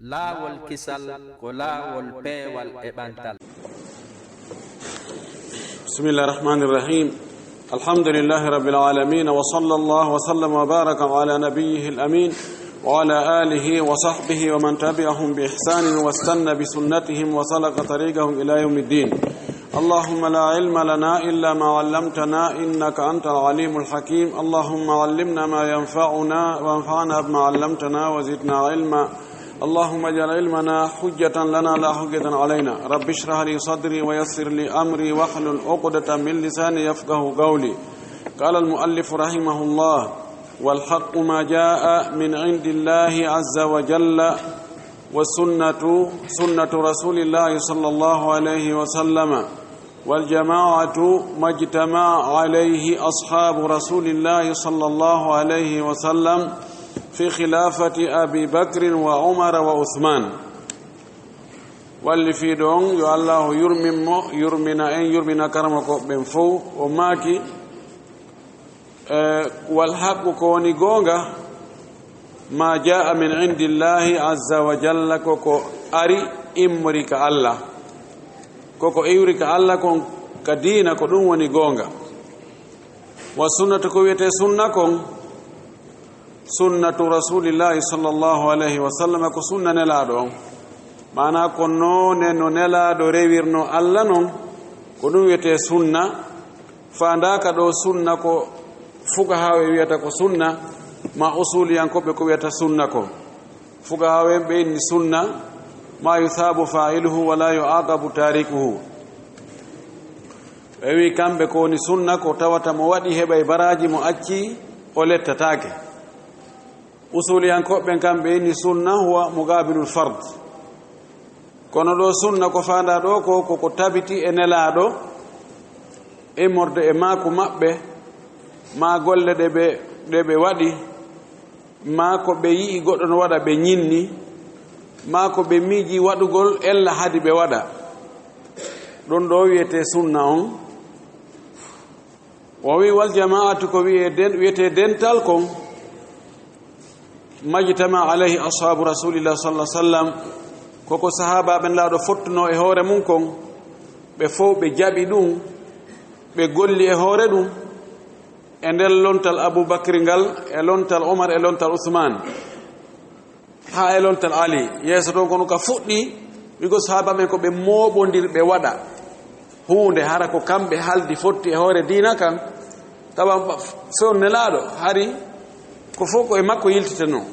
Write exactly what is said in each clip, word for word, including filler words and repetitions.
Laawol kisal ko laawol peewal e ɓantal. بسم الله الرحمن الرحيم. الحمد لله رب العالمين، وصلى الله وسلم وبارك على نبيه الأمين وعلى آله وصحبه ومن تبعهم بإحسان واستن بسنتهم وسلك طريقهم إلى يوم الدين. اللهم لا علم لنا إلا ما علمتنا إنك أنت العليم الحكيم. اللهم علمنا ما ينفعنا وانفعنا بما علمتنا وزدنا علما. اللهم اجعل علمنا حجة لنا لا حجة علينا. رب اشرح لي صدري ويسر لي أمري واحلل عقدة من لساني يفقه قولي. قال المؤلف رحمه الله: والحق ما جاء من عند الله عز وجل، والسنة سنة رسول الله صلى الله عليه وسلم، والجماعة ما اجتمع عليه أصحاب رسول الله صلى الله عليه وسلم في خلافة أبي بكر وعمر وعثمان. Walli fii ɗoon, yo Allaahu yurmin mo, yurmina en, yurmina karamoko ɓen fow. O maaki, eh, wal haqqu, ko woni goonga, ma jaa min indillahi azza wa jalla, koko ari immori ka Allah. Koko iwri ka Allah kon ka diina, ko ɗum woni goonga. Wa sunnatu, ko wiyetee sunna kon, sunnatu rasulillahi sallallahu alayhi wa sallam, ko sunna nelaaɗo on. Maanaa ko noone no nelaaɗo rewirno Allah non, ko ɗum wiyetee sunna. Faandaaka ɗo sunna ko fukahaaɓe wiyata ko sunna, ma usuliyankooɓe ko wiyata sunna ko. Fukahaaɓe ɓe inni sunna, ma yusaabu faa'iluhu wa la yu'aqabu taarikuhu. Ɓe wi kamɓe ko woni sunna ko tawata mo waɗi heɓay baraaji, mo acci o lettataake. Usuliyankooɓe ɓen kamɓe inni sunna huwa muqaabilul fard. Kono ɗo sunna ko faandaa ɗo ko, ko, ko tabiti e nelaaɗo, immorde e maaku maɓɓe, maa golle ɗe ɓe, ɗe ɓe waɗi, maa ko ɓe yi'i goɗɗo no waɗa ɓe ñinni, maa ko ɓe miiji waɗugol ella hadi ɓe waɗa. Ɗum ɗo wiyetee sunna on. O wi, wal jamaatu, ko wiye den-, wiyetee dental kon, majtama alayhi ashaabu rasulillah sallallahu alaihi wasallam, koko sahaabaaɓe Nelaaɗo fottunoo e hoore mum kon, ɓe fow ɓe jaɓi ɗum, ɓe golli e hoore ɗum, e nder lontal Abu Bakri ngal, e lontal Umar, e lontal Usmaan. Haa e lontal Ali, yeeso toon kono ka fuɗɗi, wigo sahaaba ɓen ko ɓe mooɓondirɓe waɗa huunde, hara ko kamɓe haldi fotti e hoore diina kan, tawa fewn Nelaaɗo, hari ko fof ko e makko yiltitanoo.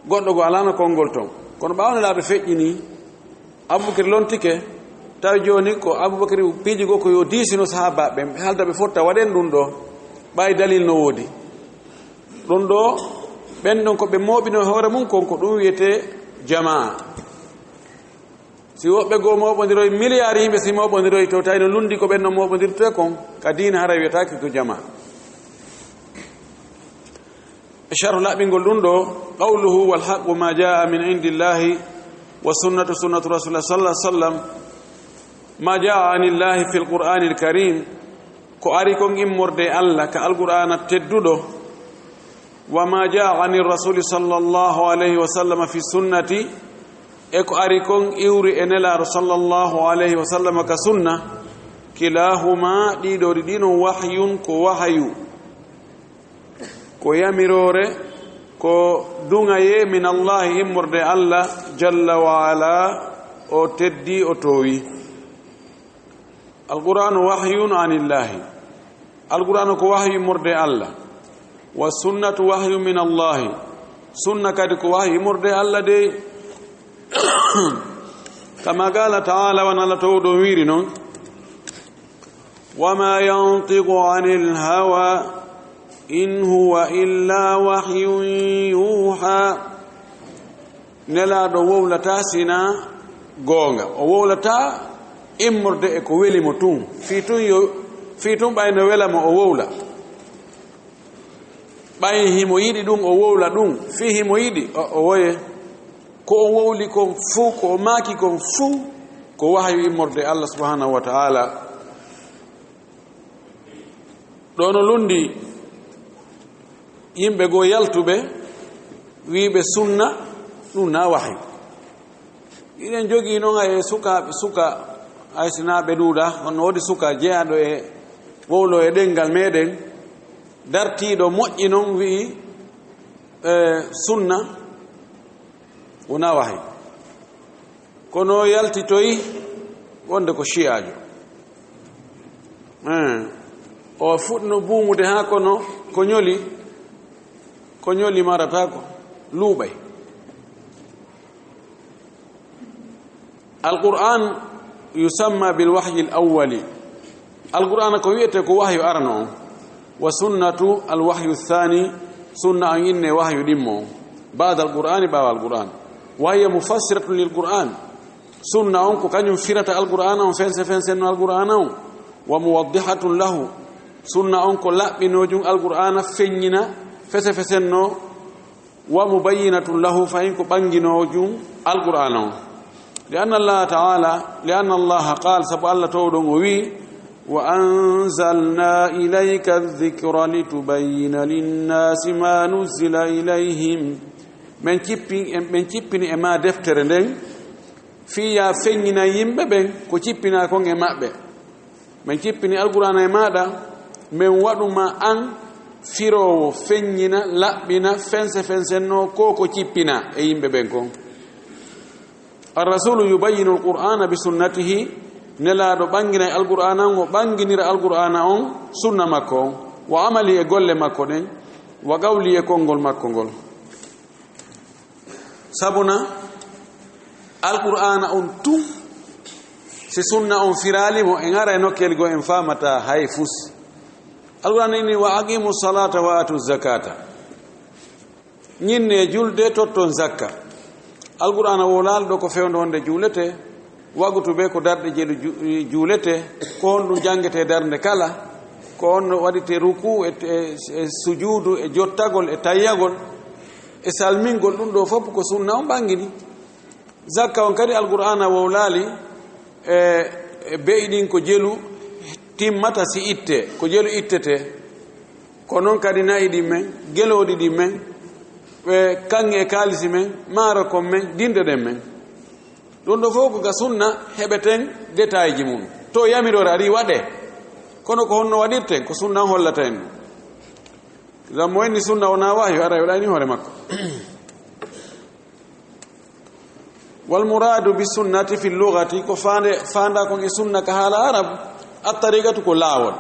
Goɗɗo go alaano konngol toon. Kono ɓaawo Nelaaɗo feƴƴini, Abubakar lontike, tawi jooni ko Abubakar piiji goo ko yo diisino sahaaba ɓen, ɓe halda ɓe fotta waɗen ɗum ɗo, ɓay dalil no woodi. Ɗum ɗo, ɓen ɗon ko ɓe mooɓino e hoore mum kon, ko ɗum wiyetee jamaa. Si woɓɓe goo mooɓondiroy, miliyaari yimɓe si mooɓondiroy, to tawi no lundi ko ɓen no mooɓondirtee kon, ka diina hara wiyetaake ko jamaa. E sharhu laɓɓingol ɗum ɗo, qawluhu, "Wal haqqu ma jaa min indillahi, wa sunnatu sunnatu rasulillah sallallahu alaihi wasallam, ma jaa anillahi fil qur'anil karim." Ko ari kon immorde e Allah ka Alqur'aana tedduɗo, wa ma jaa anir rasuli sallallahu alayhi wa sallam fi sunnati, e ko ari kon iwri e Nelaaɗo sallallahu alayhi wa sallam ka sunna, kilahuma, ɗiɗo ɗiɗi non, wahyun, ko wahayu, ko yamiroore, ko duŋayee min Allah, immorde Allah jalla wa ala, o teddi, o toowi. Alqur'aanu wahyun anillaahi. Alqur'aanu ko wahyu immorde e Allah. Wa sunnatu wahyu min Allaahi. Sunna kadi ko wahyu immorde e Allah de. Kama qaala ta'ala, wano Allah towɗo wiiri non. Wa ma yantiqu anil hawa in huwa illa wahyun yuha. Nelaaɗo wowlataa sinaa goonga. O wowlataa immorde e ko weli mo tun. Fii tun yo, fii tun ɓay no wela mo o wowla. Ɓay himo yiɗi ɗun o wowla ɗun. Fii himo yiɗi o, o woye. Ko o wowli kon fuu, ko o maaki kon fuu, ko wahayu immorde Allah subhanahu wa ta'ala. Ɗo no lundi yimɓe goo yaltuɓe, wiiɓe sunna, Ɗum na wahyu. Iɗen jogii noon e sukaaɓe, suka, ay sinaa ɓe ɗuuɗa, kono woodi suka jeyaaɗo e wowlo e ɗemngal meeɗen, dartiiɗo moƴƴi noon, wi'i, e, sunna wonaa wahyu. Kono yaltitoyi wonde ko shi'aajo. Eh, o fuɗno buumude haa kono ko ñoli, ko ñoli marata ko luuɓay. Alqur'an yusamma bil wahyi al awwali. Alqur'ana ko wiyete ko wahyu arano on. Wa sunnatu al wahyu thani, sunna on inne wahyu ɗimmo on. Ba'da alqur'ani, ɓaawo alqur'an. Wa hiya mufassiratun lil qur'an. Sunna on ko kañum firata alqur'ana on, fense fensenno alqur'ana on. Wa muwaddihatun lahu. Sunna on ko laɓɓinoojum alqur'ana, feññina fese fesenno. Wa mubayyinatun lahu, fayin ko ɓannginoojum alqur'ana on. Li anna Allaha ta'ala, li anna Allaha qaal, sabu Allah towɗon o wi'i, wa anzalna ilayka dhikra litubayyina linnaasi ma nuzzila ilayhim. Min cippi-, min cippini e ma deftere nden, fii yaa feññina yimɓe ɓen ko cippinaa kon e maɓɓe. Min cippini alqur'aana e maaɗa, min waɗu ma an firoowo, feññina, laɓɓina, fense fensenno ko ko cippinaa e yimɓe ɓen kon. Ar-rasulu yubayyinu al-qur'ana bi sunnatihi, nelaaɗo ɓannginay alqur'aana on, o ɓannginira alqur'aana on sunna makko on, wa amali e golle makko ɗen, wa qawli e konngol makko ngol. Sabuna alqur'aana on tun, si sunna on firaali mo, en ara e nokkeeli goo en faamata hay fus. Alqur'aana inni, "Wa aqimu salata wa atu zakata." Ñinne julde, totton zakka. Alqur'aana wo laalɗo ko fewndo wonde juulete, wagutu be ko darɗe jeɗu ju-, juulete, ko honɗum janngetee darnde kala, ko honno waɗitee ruku e, e, e sujuudu e jottagol e tayyagol e salmingol, ɗum ɗo fof ko sunna on ɓanngini. Zakka on kadi alqur'aana wowlaali e, e be'i ɗin ko jelu timmata si itte, ko jelu ittete. Ko noon kadi na'i ɗin men, gelooɗi ɗin men, e kaŋŋe e kaalisi men, maaro kon men, dinɗe ɗen men. Ɗum ɗo fof ko ga sunna heɓeten détail ji mum. To yamiroore ari waɗe. Kono ko honno waɗirten? Ko sunna on hollata en ɗum. Ngam mo inni sunna wonaa wahyu, ara o ɗayni hoore makko. Wal muradu bi sunnati fi lugati, ko faande, faanda kon e sunna ka haala arab, at tariqatu ko laawol.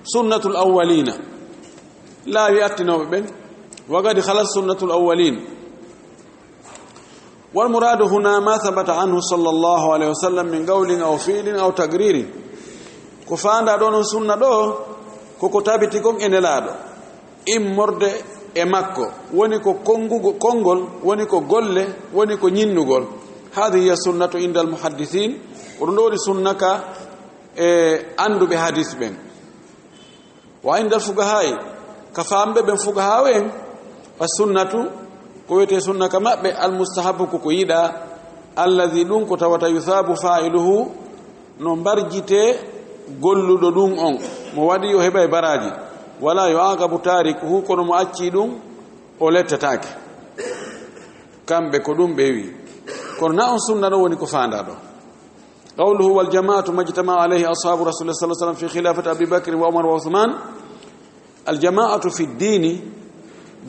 Sunnatul awwalina, laawi attinooɓe ɓen, wa qad khalat sunnatul awwalin. Wal muradu huna ma thabata anhu sallallahu alayhi wa sallam min qawlin aw fi'lin aw taqririn. Ko faanda ɗo non sunna ɗo, ko ko tabiti kon e nelaaɗo. Immorde e makko, woni ko konngugo-, konngol, woni ko golle, woni ko ñinnugol. Hadi hiya sunnatu inda almuhaddisin, ko ɗum ɗo woni sunna ka e annduɓe hadis ɓen. Wa inda alfugahaa'i, ka faamɓe ɓen fugahaawu en, fa sunnatu, ko wiyetee sunna ka maɓɓe, almustahabu ko ko yiɗaa, alladi ɗum ko tawata yusaabu faa'iluhu, no mbarjitee golluɗo ɗum on, mo waɗi o heɓay baraaji. Wala yu'aqabu tarikuhu, kono mo acci ɗum o lettataake. Kamɓe ko ɗum ɓe wi. Kono na on sunna ɗo woni ko faandaa ɗo. Qawluhu wal jama'atu majtama'a alayhi ashabu rasulillah sallallahu alayhi wa sallam fi khilafati Abi Bakr wa Umar wa Uthman. Al jama'atu fi dini,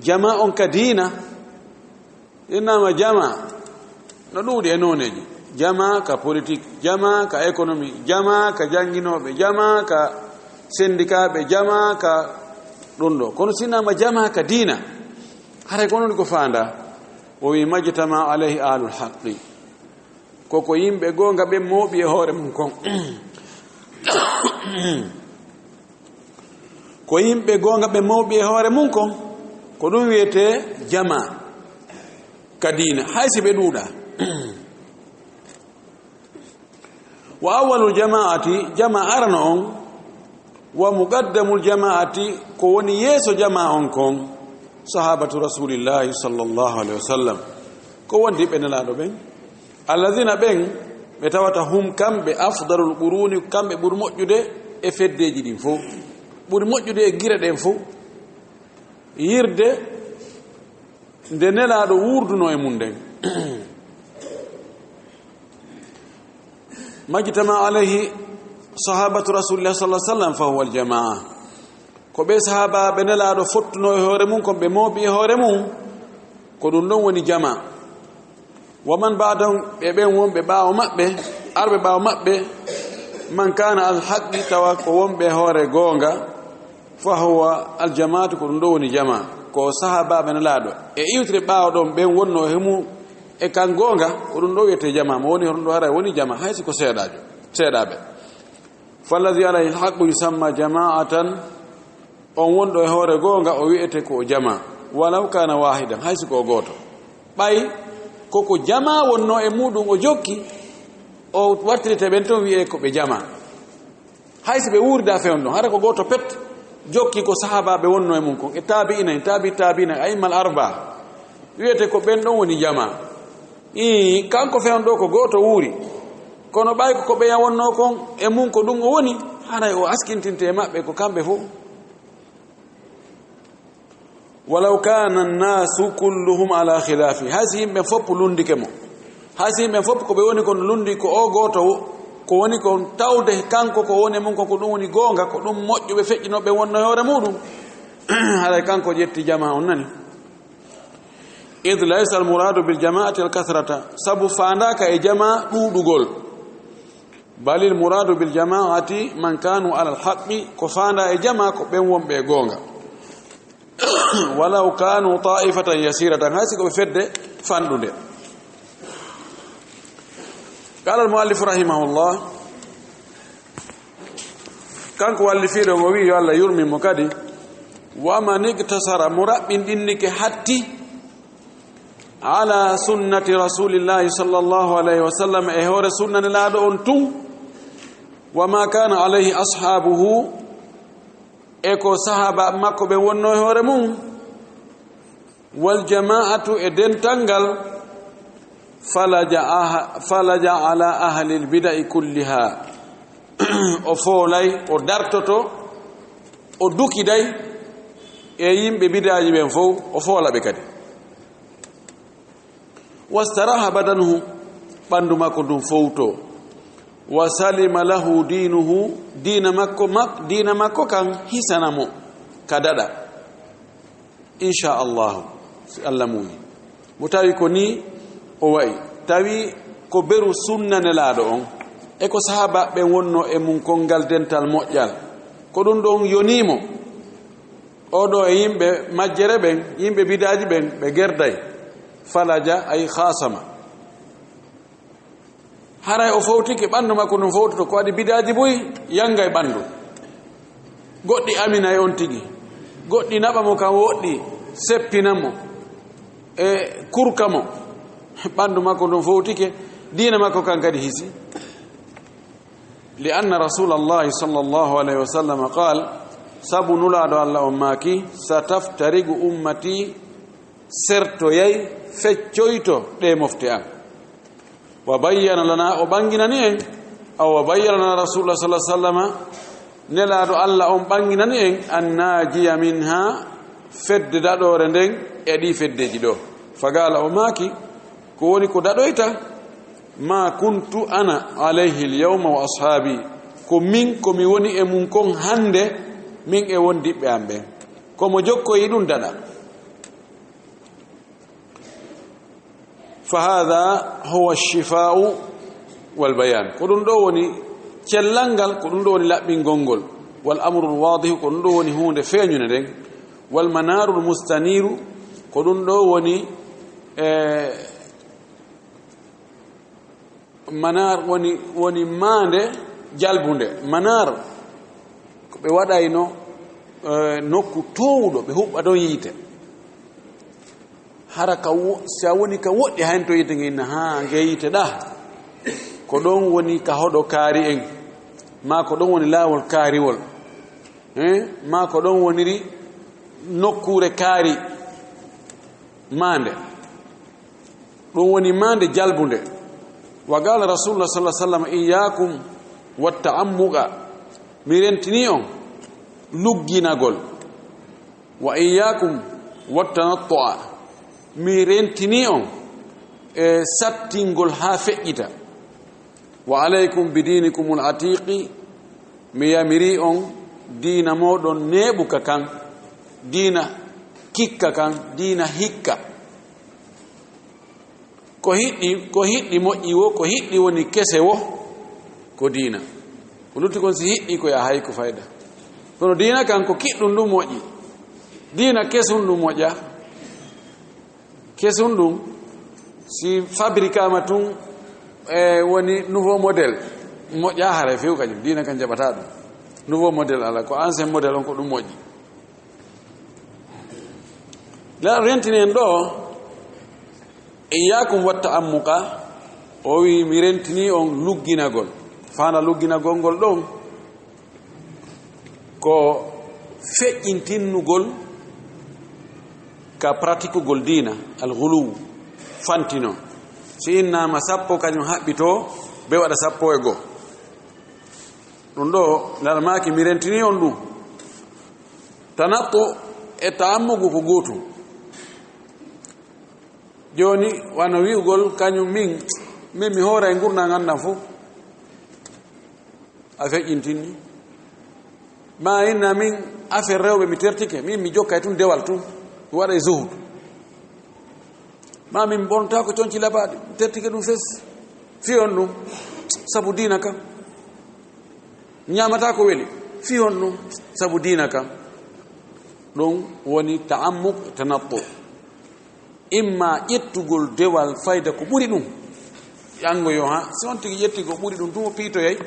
jama on ka diina. Innama jama no ɗuuɗi e nooneeji. Jama ka politique, jama ka économie, jama ka jannginooɓe, jama ka syndicat ɓe, jama ka ɗum ɗo. Kono si innama jama ka diina, haray ko non ko faanda. O wi majtama alayhi ahlul haqqi. Ko ko yimɓe goonga ɓe mooɓi e hoore mum kon. Ko yimɓe goonga ɓe mawɓi e hoore mum kon, ko ɗum wiyetee jama ka diina, hay si ɓe ɗuuɗaa. Wa awwalul jamaati, jama arano on, wa muqaddamul jamaati, ko woni yeeso jama on kon, sahabatu rasulillahi sallallahu alayhi wa sallam, ko wondiɓɓe Nelaaɗo ɓen. Alladina ɓen ɓe tawata hum kamɓe afdalul quruni, kamɓe ɓuri moƴƴude e feddeeji ɗin fof, ɓuri moƴƴude e gire ɗen fof. Yirde Nde Nelaaɗo wuurdunoo e mum nden. Majtama alayhi sahabatu Rasulillah sallallahu alaihi wasallam fa huwa aljamaa. Ko ɓe sahaabaaɓe Nelaaɗo fottunoo e hoore mum, kon ɓe mooɓi e hoore mum, ko ɗum ɗon woni jamaa. Wa man ba'dahum, ɓe ɓen wonɓe ɓaawo maɓɓe, arɓe ɓaawo maɓɓe, man kana alhaqqi, tawa ko wonɓe hoore goonga, fa huwa aljamaatu, ko ɗum ɗo woni jamaa. Ko sahaabaaɓe Nelaaɗo e iwtire ɓaawo ɗon ɓen wonnoo e mum e kan goonga, ko ɗum ɗo wiyetee jamaa. Mo woni hoɗum ɗo haray woni jamaa, hay si ko seeɗaajo, seeɗaaɓe. Fallazi alayhi alhaqqu yusamma jamaatan, on wonɗo e hoore goonga o wi'ete ko o jamaa, walaw kana wahidan, hay si ko o gooto. Ɓay ko ko jamaa wonnoo e muɗum o jokki, o wattirite ɓen ton wi'ee ko ɓe jamaa. Hay si ɓe wuurida fewndo, hara ko gooto pet jokki ko sahaabaaɓe wonnoo e mum kon, e taabi'ina en, taabi taabi'ina, a'immal arba, wi'ete ko ɓen ɗon woni jamaa. Ii, kanko fewndo ko gooto wuuri, kono ɓay ko ko ɓeya wonnoo kon e mum ko ɗum o woni, haray o askintinte e maɓɓe ko kamɓe fof. Walaw kana annaasu kulluhum ala khilaafi, hay si yimɓe fof lunndike mo, hay si yimɓe fof ko ɓe woni kon lunndi ko o gooto wo-, ko woni kon tawde kanko ko woni e mum kon ko ɗum woni goonga, ko ɗum moƴƴuɓe feƴƴinooɓe wonnoo e hoore muɗum, haray kanko ƴetti jamaa on nani. Id laysa almuraadu bil jamaati alkathrata, sabu faandaaka e jamaa ɗuuɗugol. Balil muraadu bil jamaati man kanu ala alhaqqi, ko faandaa e jamaa ko ɓen wonɓe e goonga. Walaw kanu taifatan yasiratan, hay si ko ɓe fedde fanɗunde. Qala almuallifu rahimahullah, kanko wallifiiɗo ngo wi'i, yo Allah yurmin mo kadi, wa man iqtasara, mo raɓɓinɗinnike hatti, ala sunnati rasulillahi sallallahu alayhi wa sallam, e hoore sunna Nelaaɗo on tun, wa ma kana alayhi ashabuhu, e ko sahaaba makko ɓen wonnoo e hoore mum, wal jamaatu, e dental ngal, falaja aha-, falaja ala ahlil bida'i kulliha. O foolay, o dartoto, o dukiday e yimɓe bidaaji ɓen fow, o foola ɓe kadi. Wastaraha badanuhu, ɓanndu makko ndun fowto. Wa salima lahu diinuhu, diina makko, mak-, diina makko kan hisana mo ka daɗa. Inchallahu, si Allah muuyi. Mo tawi ko nii o wa'i. Tawi ko beru sunna Nelaaɗo on, e ko sahaaba ɓen wonnoo e mum kon ngal dental moƴƴal. Ko ɗum ɗon yonii mo. Oɗo e yimɓe majjere ɓen, yimɓe bidaaji ɓen, ɓe gerday. Falaja ay khasama. Haray o fowtike, ɓanndu makko ndun fowtoto, ko waɗi bidaaji buy yanga e ɓanndu. Goɗɗi amina e on tigi. Goɗɗi naɓa mo kan woɗɗi, seppina mo, e kurka mo. Ɓanndu makko ndun fowtike, diina makko kan kadi hisi. Li anna Rasulallahi sallallahu alayhi wa sallam qaal, sabu Nulaaɗo Allah on maaki, sataftarigu ummati, sertoyay, feccoyto ɗe mofte an. Wa bayyana lana, o ɓanginani en, aw wa bayyana lana Rasulullah sallallahu alayhi wa sallam, Nelaaɗo Allah on ɓanginani en, an naajiya minha, fedde daɗoore nden e ɗi feddeji ɗo. Faqaala, o maaki, ko woni ko daɗoyta, ma kuntu ana alayhi al-yawma wa ashaabi, ko min ko mi woni e mum kon hannde, min e wondiɓɓe am ɓen. Ko mo jokkoyi ɗum daɗa. Fa haadha huwa ash-shifaa'u wal bayaan. Ko ɗum ɗo woni cellal ngal, ko ɗum ɗo woni laɓɓingol ngol. Wal amru al-waadihu, ko ɗum ɗo woni huunde feeñunde nden. Wal manaarul mustaniiru, ko ɗum ɗo woni, eh, manaar woni, woni maande jalbunde. Manaar ko ɓe waɗayno, eh, nokku toowuɗo, ɓe huɓɓa ɗon yiite. Hara ka wo-, si a woni ka woɗɗi, haynto yiite nge inna, haa nge yiite ɗa. Ko ɗon woni ka hoɗo kaari en, maa ko ɗon woni laawol kaariwol, eh, maa ko ɗon woniri nokkuure kaari maande. Ɗum woni maande jalbunde. Wa qaala Rasulullah sallallahu alaihi wasallam, "Iyyakum wa ta'ammuqa." Mi rentini on lugginagol. "Wa iyyakum wa tanattu'a." Mi rentini on e sattingol haa feƴƴita. Wa alaykum bi dinikumul atiqi, mi yamiri on diina mooɗon neeɓuka kan, diina kikka kan, diina hikka. Ko hiɗɗi, ko hiɗɗi moƴƴi wo, ko hiɗɗi woni kese wo, ko diina. Ko lutti kon si hiɗɗi ko yahay ko fayda. Kono diina kan ko kiɗɗum ɗum moƴƴi. Diina kesun ɗum moƴƴa. Kesun ɗum, si fabrikama tun, e, woni nouveau modèle, moƴƴa haray few kadi. Diina kan jaɓata ɗum. Nouveau modèle ala, ko ancien modèle on ko ɗum moƴƴi. La rentini en ɗo, iyyakum wa ta'ammuqa, o wi mi rentini on lugginagol. Fana lugginagol ngol ɗon, ko feƴƴintinnugol ka pratikugol diina, al ghuluw, fantino. Si innama sappo kañum haɓɓito, be waɗa sappo e goo. Ɗum ɗo, lalmaaki mi rentini on ɗum. Tanattu e ta'ammugu ko gootum. Jooni, wano wi'ugol, kañum min, min mi hoora e ngurndan andan fof. A feƴƴintinni. Ma inna min affaire rewɓe mi tertike, min mi jokkay tun dewal tun, mi waɗay zuhud. Ma min ɓornata ko conci labaaɗi, mi tertike ɗum fes. Fii honɗum? Sabu diina kan. Ñaamata ko weli. Fii honɗum? Sabu diina kan. Ɗum woni ta'ammuk, tanattu. Imma ƴettugol dewal fayda ko ɓuri ɗum. Ƴanngo yo ha, si on tigi ƴetti ko ɓuri ɗum, tun o piitoyay.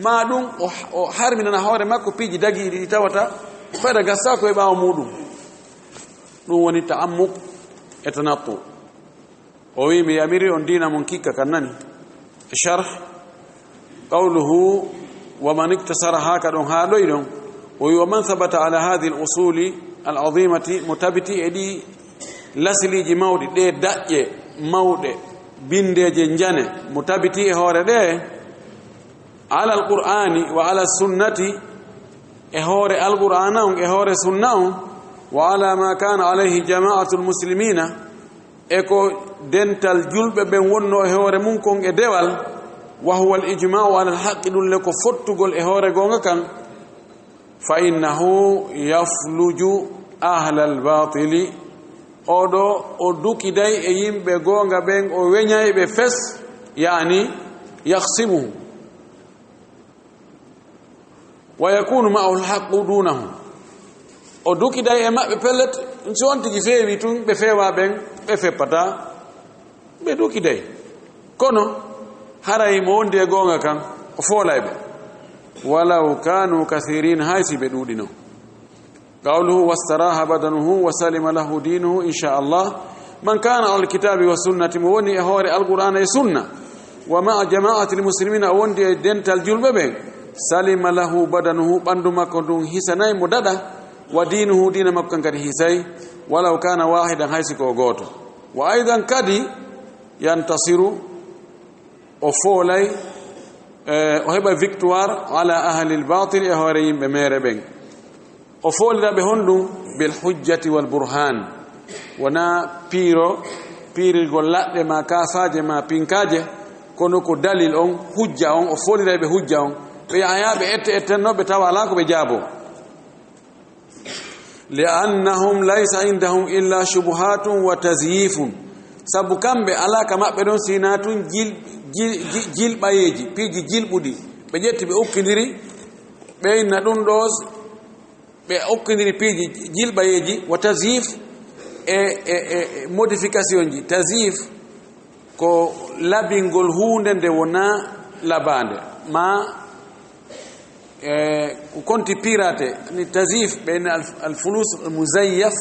Ma ɗum o, o harminana hoore makko piiji dagiiɗi ɗi tawata fayda gasaako e ɓaawo muɗum. Ɗum woni ta'ammuk e tanattu. O wi, mi yamiri on diina mon kikka kan nani. Sharh, qawluhu, wa man iktasara, haa ka ɗon haa ɗoy ɗon. O wi, wa man thabata ala hadhihi al-usuli al-azimati, mo tabiti e ɗi lasiliiji mawɗi, ɗe daƴƴe mawɗe, bindeeje njane, mo tabiti e hoore ɗe, ala al-Qur'ani wa ala sunnati, e hoore Al-Qur'aana on, e hoore sunna on, wa ala ma kana alayhi jama'atul muslimina, e ko dental julɓe ɓen wonno e hoore mum kon e dewal, wa huwa al-ijma'u ala al-haqqi, ɗum le ko fottugol e hoore goonga kan, fa innahu yafluju ahla al-batili, oɗo o dukiday e yimɓe goonga ɓen, o weñay ɓe fes, yaani yakhsimuhu. Wa yakunu ma'ahu al-haqqu dunahu. O dukiday e maɓɓe pellet, si on tigi feewi tun, ɓe feewa ɓen, ɓe feppata, ɓe dukiday. Kono, haray mo wondi e goonga kan, o foolay ɓe. Walaw kanu kathirin, hay si ɓe ɗuuɗino. Qawluhu, wastaraha badanuhu wa salima lahu dinuhu, insha Allah. Man kana ala al-kitabi wa sunnati, mo woni e hoore Al-Qur'aana e sunna, wa ma'a jama'atil muslimina, o wondi e dental julɓe ɓen, salima lahu badanuhu, ɓandu makko ndun hisanay mo daɗa, wa dinuhu, diina makko kan kadi hisay, walaw kana wahidan, hay si ko o gooto. Wa aidan kadi, yantasiru, o foolay, eh, o heɓa victoire, ala ahlil batil, e hoore yimɓe meere ɓen. O foolira ɓe honɗum? Bil hujjati wal burhan. Wona piiro, piirirgol laɗɗe ma kaafaaje ma pinkaaje, kono ko dalil on, hujja on, o foolira ɓe hujja on. Ɓe yahaya ɓe ette ettenno, ɓe tawa alaa ko ɓe jaabo. Li annahum laysa indahum illa shubuhatun wa tazyifun. Sabu kamɓe alaa ka maɓɓe ɗon sina tun jil-, jil-, jil-, jilɓayeeji, piiji jilɓuɗi. Ɓe ƴetti ɓe ukkindiri, ɓe inna ɗum ɗo, ɓe ukkindiri piiji jilɓayeeji, wa tazyif e, e, e, e modification ji. Tazyif ko labingol huunde nde wona labaande, ma, e, ko konti pirate, ni tazyif, ɓe inna al, al fulus muzayyaf.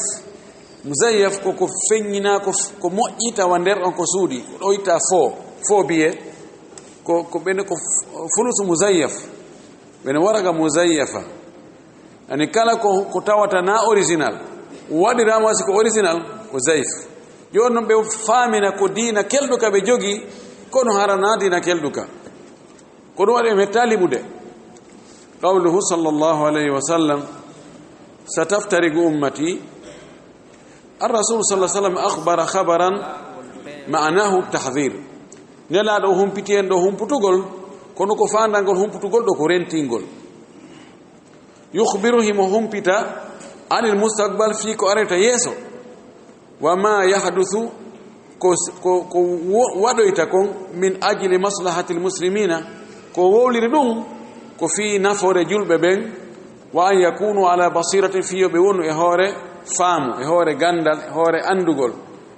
Muzayyaf ko ko feññina, ko f-, ko moƴƴi tawa nder on ko suuɗi, ko ɗoyta fo, fo biye, ko, ko ɓe ne ko f-, fulus muzayyaf, ɓe ne waraga muzayyafa. Ani kala ko, ko tawata na original, waɗiraama si ko original, ko zayf. Jooni noon ɓe faamina ko diina kelɗo ka ɓe jogii, kono hara na diina kelɗo ka. Ko ɗum waɗi ɓe metta liɓude. Qawluhu sallallahu alayhi wa sallam, sataftariqu ummati, Ar-Rasul sallallahu alaihi wasallam akhbara khabaran ma'nahu tahdhir. Nelaaɗo o humpiti en ɗo humputugol, kono ko faandangol humputugol ɗo ko rentingol. Yukhbiru, himo humpita, anil mustaqbal, fii ko arata yeeso. Wa ma yahduthu, ko, ko, ko wo-, waɗoyta kon, min ajli maslahatil muslimina, ko wowliri ɗum, ko fii nafoore julɓe ɓen, wa an yakunu ala basiratin, fii yo ɓe wonu e hoore faamu, e hoore gandal, e hoore andugol.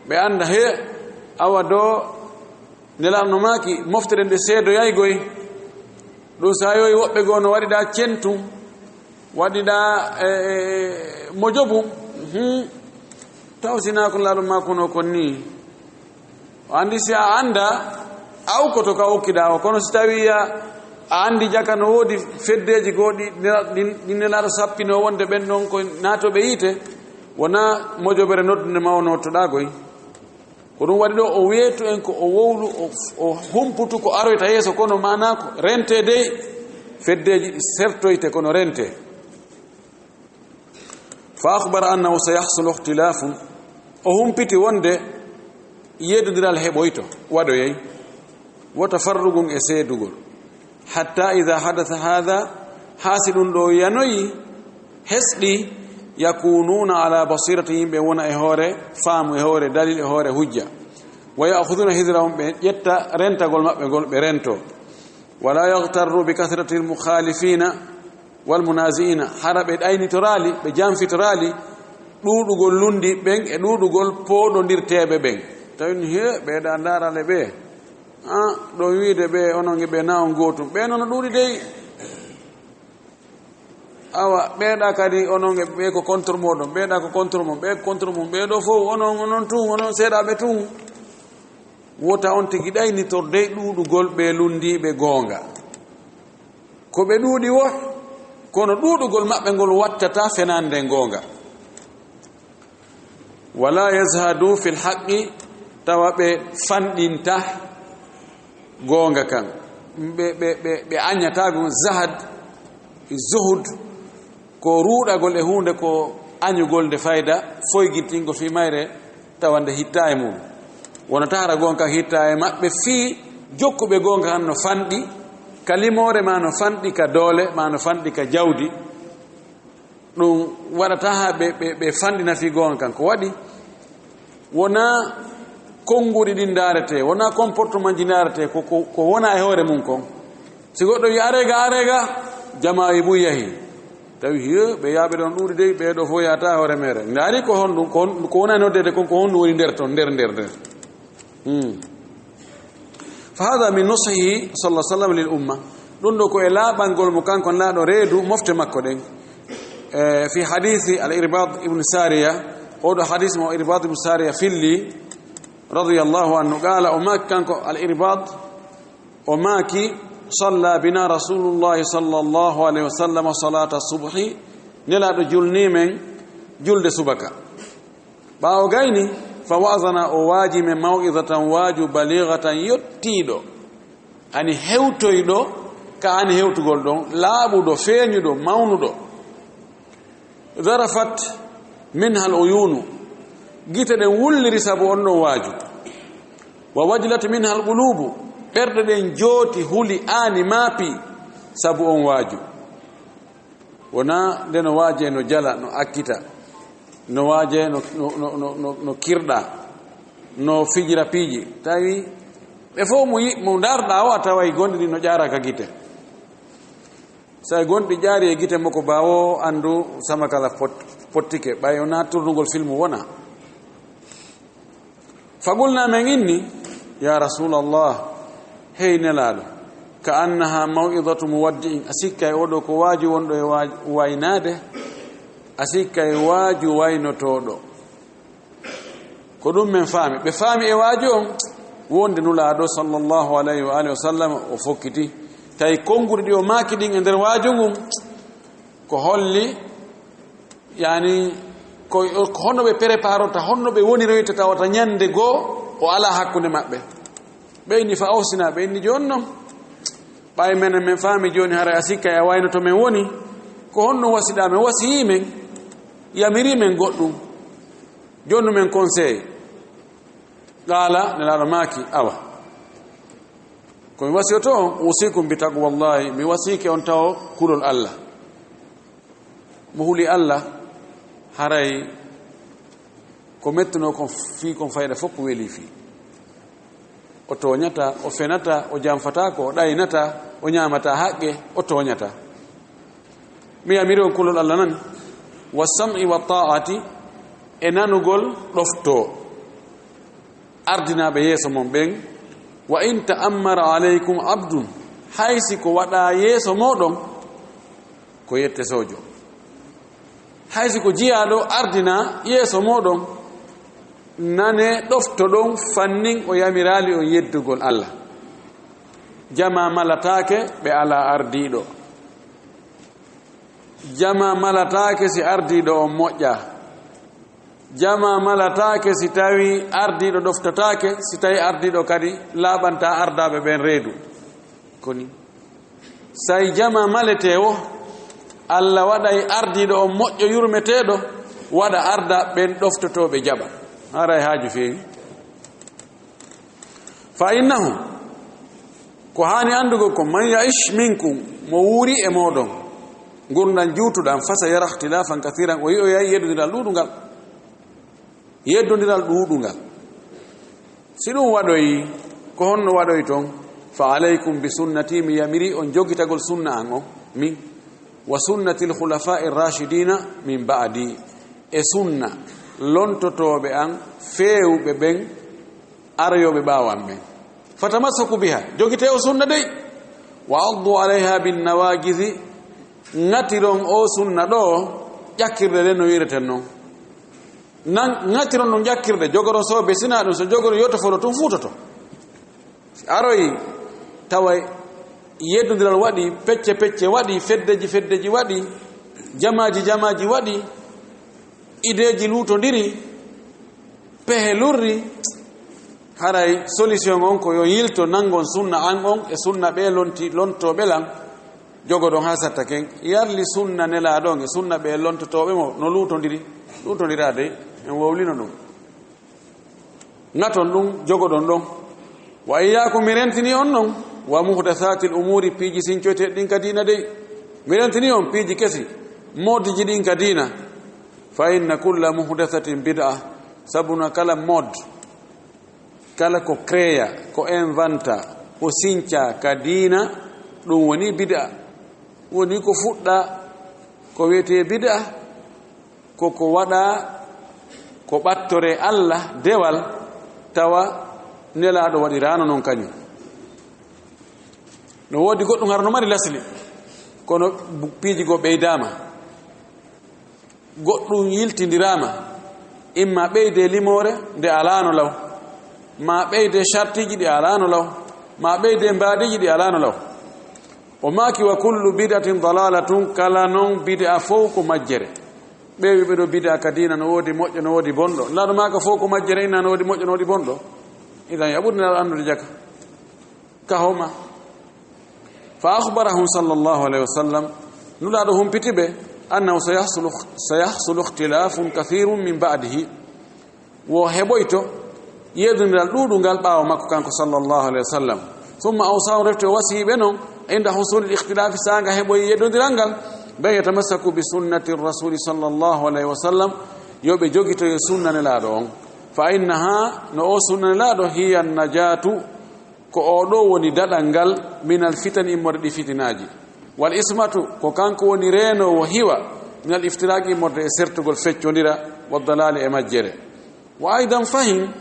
Ɓe anda he, awa do Nelaaɗo no maaki, mofte ɗen ɗe seedoyaygoy. Ɗum sa yowi woɓɓe goo no waɗiɗa centum, waɗiɗa, e, e, e, mojobu. Hmm. Taw sinaa ko Nelaaɗo maakuno kon nii. O andi si a anda, a ukkoto ka okkiɗa o. Kono si tawi a, a andi jaka no woodi feddeji goo ɗi, ɗi, ɗi Nelaaɗo sappino wonde ɓen ɗon ko naatoɓe yiite, wona mojobere noddude ma o nottoɗa goy. Ko ɗum waɗi ɗo o weetu en ko o wowlu, o, o humputu ko aroyta yeeso, kono maanaa ko rentee dey, feddeeji ɗi sertoyte kono rentee. Fa akhbara annahu sayahsulu ikhtilafun, o humpiti wonde yeddondiral heɓoyto, waɗoyay, wa tafarrugun e seedugol. Hatta idha hadatha hadha, haa si ɗum ɗo yanoyi, hesɗi, yakununa ala basirati, yimɓe wona e hoore faamu, e hoore dalil, e hoore hujja. Wa ya'khudhuna hidhrahum, ɓe ƴetta rentagol maɓɓe ngol, ɓe rento. Wala yaghtarru bi kathrati al-mukhalifina wal munazi'ina, hara ɓe ɗaynitoraali, ɓe janfitoraali ɗuuɗugol lundi ɓen e ɗuuɗugol pooɗondirteeɓe ɓen. Tawi ni, he, ɓe ɗa ndaarale ɓe. Ah, ɗo wiide ɓe, onon e ɓe na on gootum. Ɓe noon no ɗuuɗi dey. Awa, ɓeeɗa kadi onon e ɓe ko contre moɗon, ɓeeɗa ko contre mum, ɓe ko contre mum, ɓe ɗo fof onon, onon tun, onon seeɗaaɓe tun. Wota on tigi ɗaynitorde ɗuuɗugol ɓe lundiiɓe goonga. Ko ɓe ɗuuɗi wo, kono ɗuuɗugol maɓɓe ngol wattata fenande goonga. Wala yazhadu fil haqqi, tawa ɓe fanɗinta goonga kan. Ɓe, ɓe, ɓe, ɓe añata ɗum. Zahad, zuhud, ko ruuɗagol e huunde ko añugol nde fayda, foygintingol fii mayre, tawa nde hittaa e mum. Wonata hara goonga kan hittaa e maɓɓe fii jokkuɓe goonga kan no fanɗi ka limoore, ma no fanɗi ka doole, ma no fanɗi ka jawdi. Ɗum waɗata haa ɓe, ɓe, ɓe fanɗina fii goonga kan. Ko waɗi wonaa konnguɗi ɗin ndaaretee, wonaa comportement ji ndaaretee, ko, ko, ko wona e hoore mum kon. Si goɗɗo wi'i, "Aree ga, aree ga," jamaa e mum yahi. Tawi, hiyo, ɓe yaaɓe ɗon ɗuuɗi dey, ɓee ɗoo fof yahata e hoore meere. Ndaari ko honɗum, ko hon-, ko wona e noddeede kon, ko honɗum woni nder ton, nder, nder, nder. Hmm. Fa hada min nusihi sallallahu alaihi wasallam lil umma. Ɗum ɗo ko e laaɓangol mo kanko laaɗo reedu mofte makko ɗen. E, fi hadisi al Irbad ibn Sariya, oɗo hadis mo Irbad ibn Sariya filli, radiyallahu anhu, qala, o maaki kanko al Irbad, o maaki, salla bina rasulullahi sallallahu alaihi wasallam salata subhi, nelaaɗo julni men julde subaka. Ɓaawo gayni, fa wa'azana, o waaji men maw'izatan, waaju, balighatan, yottiiɗo, ani hewtoyɗo, ka ani hewtugol ɗon, laaɓuɗo, feeñuɗo, mawnuɗo. Zarafat minha al uyunu, gite ɗen wulliri sabu on ɗon waaju. Wa wajilat minha al qulubu, ɓerɗe ɗen jooti, huli, aani, maapi sabu on waaju. Wona nde no waaje no jala, no akkita, no waaje no, no, no, no, no, no kirɗa, no fijira piiji. Tawi ɓe fof mo yi-, mo ndarɗa o, a taway gonɗi ɗi no ƴaara ka gite. Sa gonɗi ƴaari e gite makko, baawo anndu sama kala pot-, pottike, ɓay o na tournugol filmu wona. Fa qulna, men inni, ya Rasulallah, hey Nelaaɗo, ka annaha maw'izatu muwaddi'in, a sikka e oɗo ko waaju wonɗo e waaj-, waynaade, a sikka e waaju waynotooɗo. Ko ɗum men faami. Ɓe faami e waaju on, wonde Nulaaɗo sallallahu alayhi wa alihi wa sallam o fokkiti. Tawi konnguɗi ɗi o maaki ɗin e nder waaju ngun, ko holli, yani, ko, ko honno ɓe préparota, honno ɓe woniroyta tawata ñande goo o alaa hakkunde maɓɓe. Ɓe inni, fa awsina, ɓe inni, jooni non, ɓay menen men faami jooni, haray a sikka e a wayno to men woni, ko honno wasiɗaa men? Wasiyii men, yamirii men goɗɗum. Jooni men conseil. Qaala, Nelaaɗo maaki, awa. Ko mi wasiyoto on, usikum bi taqwallahi, mi wasiyike on tawo kulol Allah. Mo huli Allah, haray ko mettuno kon fii kon fayda fof ko weli fii. O tooñata, o fenata, o janfata ko, o ɗaynata, o ñaamata haqqe, o tooñata. Mi yamiri on kulol Allah nan, wa sam'i wa ta'ati, e nanugol ɗoftoo. Ardinaaɓe yeeso mon ɓen, wa in ta'ammara alaykum abdun, hay si ko waɗaa yeeso mooɗon, ko yette sojo. Hay si ko jiyaaɗo ardina yeeso mooɗon, nane ɗoftoɗon fannin o yamiraali on yeddugol Allah. Jama malataake ɓe alaa ardiiɗo. Jama malataake si ardiiɗo on moƴƴa. Jama malataake si tawi ardiiɗo ɗoftataake, si tawi ardiiɗo kadi laaɓanta ardaaɓe ɓen reedu. Koni, say jama maletee wo, Allah waɗay ardiiɗo on moƴƴo yurmeteeɗo, waɗa arda ɓen ɗoftotooɓe jaɓa. Haray haaju feewi. Fa innahu, ko haani anndugol ko, man ya'ish minkum, mo wuuri e mooɗon, ngurndan juutuɗan, fa sayara ikhtilafan kathiran, o yi'oyay yeddondiral ɗuuɗungal. Yeddondiral ɗuuɗungal. Si ɗum waɗoyi, ko honno waɗoyton? Fa alaykum bi sunnati, mi yamiri on jogitagol sunna an on, min, wa sunnatil khulafa'ir rashidina min ba'di, e sunna lontotooɓe an feewɓe ɓen aroyooɓe ɓaawo an ɓen. Fatamassaku biha, jogitee o sunna dey. Wa addu alayha bin nawajidi, ŋatiron o sunna ɗo, ƴakkirɗe ɗen no wi'ireten non. Nan ŋatiron ɗum ƴakkirɗe, jogoron so ɓe sina ɗum, so jogoron yoto foro tun fuutoto. Si aroyi tawa yeddondiral waɗi, pecce pecce waɗi, feddeji feddeji waɗi, jamaaji jamaaji waɗi, ideeji luutondiri, pehe lurri, haray solution on ko yo yilto nangon sunna an on e sunna ɓe lonti, lontooɓe lan, jogoɗon haa satta ken, yarli sunna Nelaaɗo on e sunna ɓe lontotooɓe mo no luutondiri, luutondiraade en wowlino ɗum. Ŋaton ɗum, jogoɗon ɗon. Wa iyyaakum, mi rentini on non, wa muhdathatil umuuri, piiji sincoyteeɗi ɗin ka diina dey. Mi rentini on piiji kesi, modiji ɗin ka diina. Fa inna kulla muhdathatin bid'a, sabuna kala mod, kala ko créa, ko inventa, ko sinca ka diina, ɗum woni bid'a. Woni ko fuɗɗa, ko wiyetee bid'a, ko ko waɗa, ko ɓattore Allah dewal, tawa Nelaaɗo waɗiraano non kañum. No woodi goɗɗum hara no mari lasli, kono bu-, piiji goo ɓeydaama. Goɗɗum yiltindiraama, imma ɓeyde limoore nde alaano law, ma ɓeyde shartiiji ɗi alaano law, ma ɓeyde mbaadiiji ɗi alaano law. O maaki, "Wa kullu bid'atin dalalatun," kala non bid'a fow ko majjere. Ɓe wiɓe ɗo bid'a ka diina no woodi moƴƴo, no woodi bonɗo. Nelaaɗo maaka fow ko majjere, inna no woodi moƴƴo, no woodi bonɗo. Idan yaɓude Nelaaɗo anndude jaka. Ka homa. Fa akhbarahum sallallahu alayhi wa sallam, Nulaaɗo humpiti ɓe, "Annahu sayahsulu, sayahsulu ikhtilafun kathirun min ba'dihi." Wo heɓoyto yeddondiral ɗuuɗungal ɓaawo makko kanko sallallahu alayhi wa sallam. Thumma awsahum, refti o wasiyii ɓe non, inda husulil ikhtilafi, saanga heɓoyi yeddondiral ngal, ɓen yatamassaku bi sunnati rasuli sallallahu alayhi wa sallam, yo ɓe jogito e sunna Nelaaɗo on. Fa innaha, no o sunna Nelaaɗo, hiya najatu, ko o ɗo woni daɗal ngal minal fitani, immorde ɗi fitinaaji. Wal ismatu, ko kanko woni reenoowo hiwa minal iftiraqi, immorde e sertugol, feccondira, wa dalali, e majjere. Wa aydan fahim,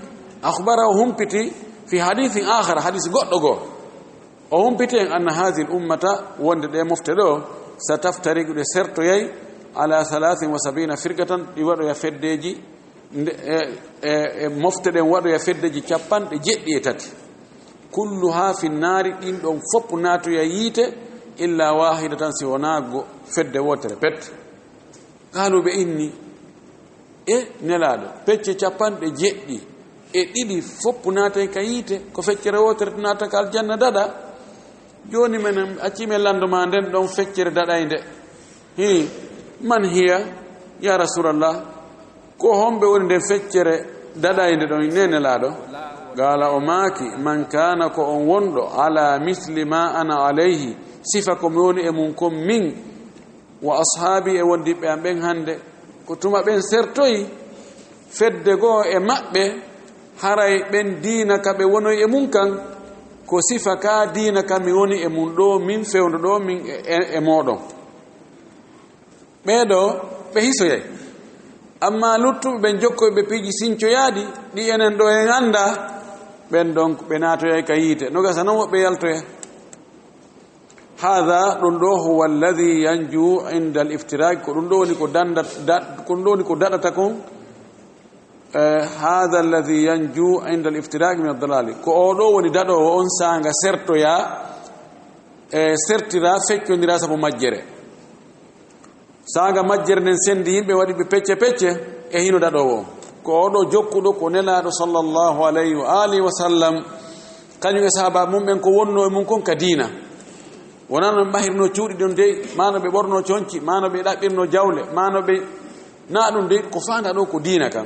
akhbara, o humpiti, fi hadithin akhar, hadis goɗɗo goo. O humpiti en, anna hadhihi al ummata, wonde ɗe mofte ɗo, sataftariqu, ɗe sertoyay, ala thalathin wa sabina firqatan, ɗi waɗoya feddeji, nde, e, e, e mofte ɗen waɗoya feddeji capanɗe jeɗɗi e tati. Kulluha fi nnaari, ɗin ɗon fof naatoya yiite, illa wahidatan, si wonaa go-, fedde wootere pet. Qaalu, ɓe inni, e Nelaaɗo, pecce capanɗe jeɗɗi e ɗiɗi fof naatay ka yiite, ko feccere wootere naata ka aljanna daɗa. Jooni menen, accii men lanndo maa nden ɗon feccere daɗaynde. Hii, man hiya, ya Rasulallah? Ko homɓe woni nden feccere daɗaynde ɗon, ne Nelaaɗo? Qaala, o maaki, man kaana, ko on wonɗo, ala misli ma ana alayhi, sifa ko mi woni e mum kon min, wa ashaabi, e wondiɓɓe am ɓen hannde, ko tuma ɓen sertoyi fedde goo e maɓɓe, haray ɓen diina ka ɓe wonoyi e mum kan, ko sifa ka diina ka mi woni e mum ɗoo, min fewndo ɗoo, min e, e, e mooɗon. Ɓee ɗoo, ɓe hisoyay. Amma luttuɓe ɓen jokkoyɓe piiji sincoyaaɗi, ɗi enen ɗoo en anndaa, ɓen ɗon ɓe naatoyay ka yiite. No gasa non woɓɓe yaltoya. Haada, ɗum ɗoo, huwa alladhi yanju inda al-iftiraq, ko ɗum ɗoo woni ko danda-, da-, ko ɗum ɗoo woni ko daɗata kon. Eh, haada alladhi yanju inda al-iftiraq min ad-dalali. Ko oo ɗoo woni daɗoowo on saanga sertoya, e sertira, feccondira sabu majjere. Saanga majjere nden sendi yimɓe, waɗi ɓe pecce pecce, e hino daɗoowo on. Ko oo ɗoo jokkuɗo ko Nelaaɗo sallallahu alayhi wa alihi wa sallam, kañum e sahaaba mum ɓen ko wonno e mum kon ka diina. Wonaa no ɓe mahirno cuuɗi ɗon dey, maa no ɓe ɓorno conci, maa no ɓe ɗaɓɓirno jawle, maa no ɓe, naa ɗum dey, ko faandaa ɗoo ko diina kan.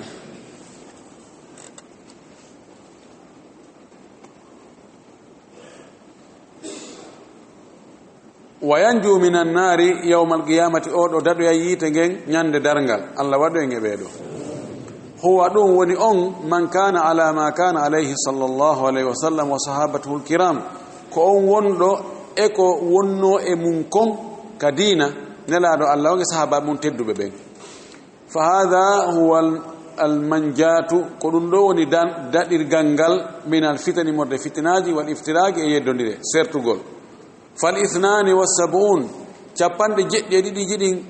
Wa yanju minan naari yawmal qiyamati, oo ɗoo daɗoya yiite ngen ñande darngal. Allah waɗu en e ɓee ɗoo. Huwa, ɗum woni on, man kaana ala ma kaana alayhi sallallahu alayhi wa sallam wa sahabatuhul kiram, ko on wonɗo e ko wonno e mum kon ka diina, Nelaaɗo Allah on e sahaaba mum tedduɓe ɓen. Fa haada huwa al-, al-manjaatu, ko ɗum ɗoo woni dan-, daɗirgal ngal, min al-fitani, morde fitinaaji, wal iftiraaqi, e yeddondire, sertugol. Fal ithnaani wa sab'uun, capanɗe jeɗɗi e ɗiɗi jiɗin,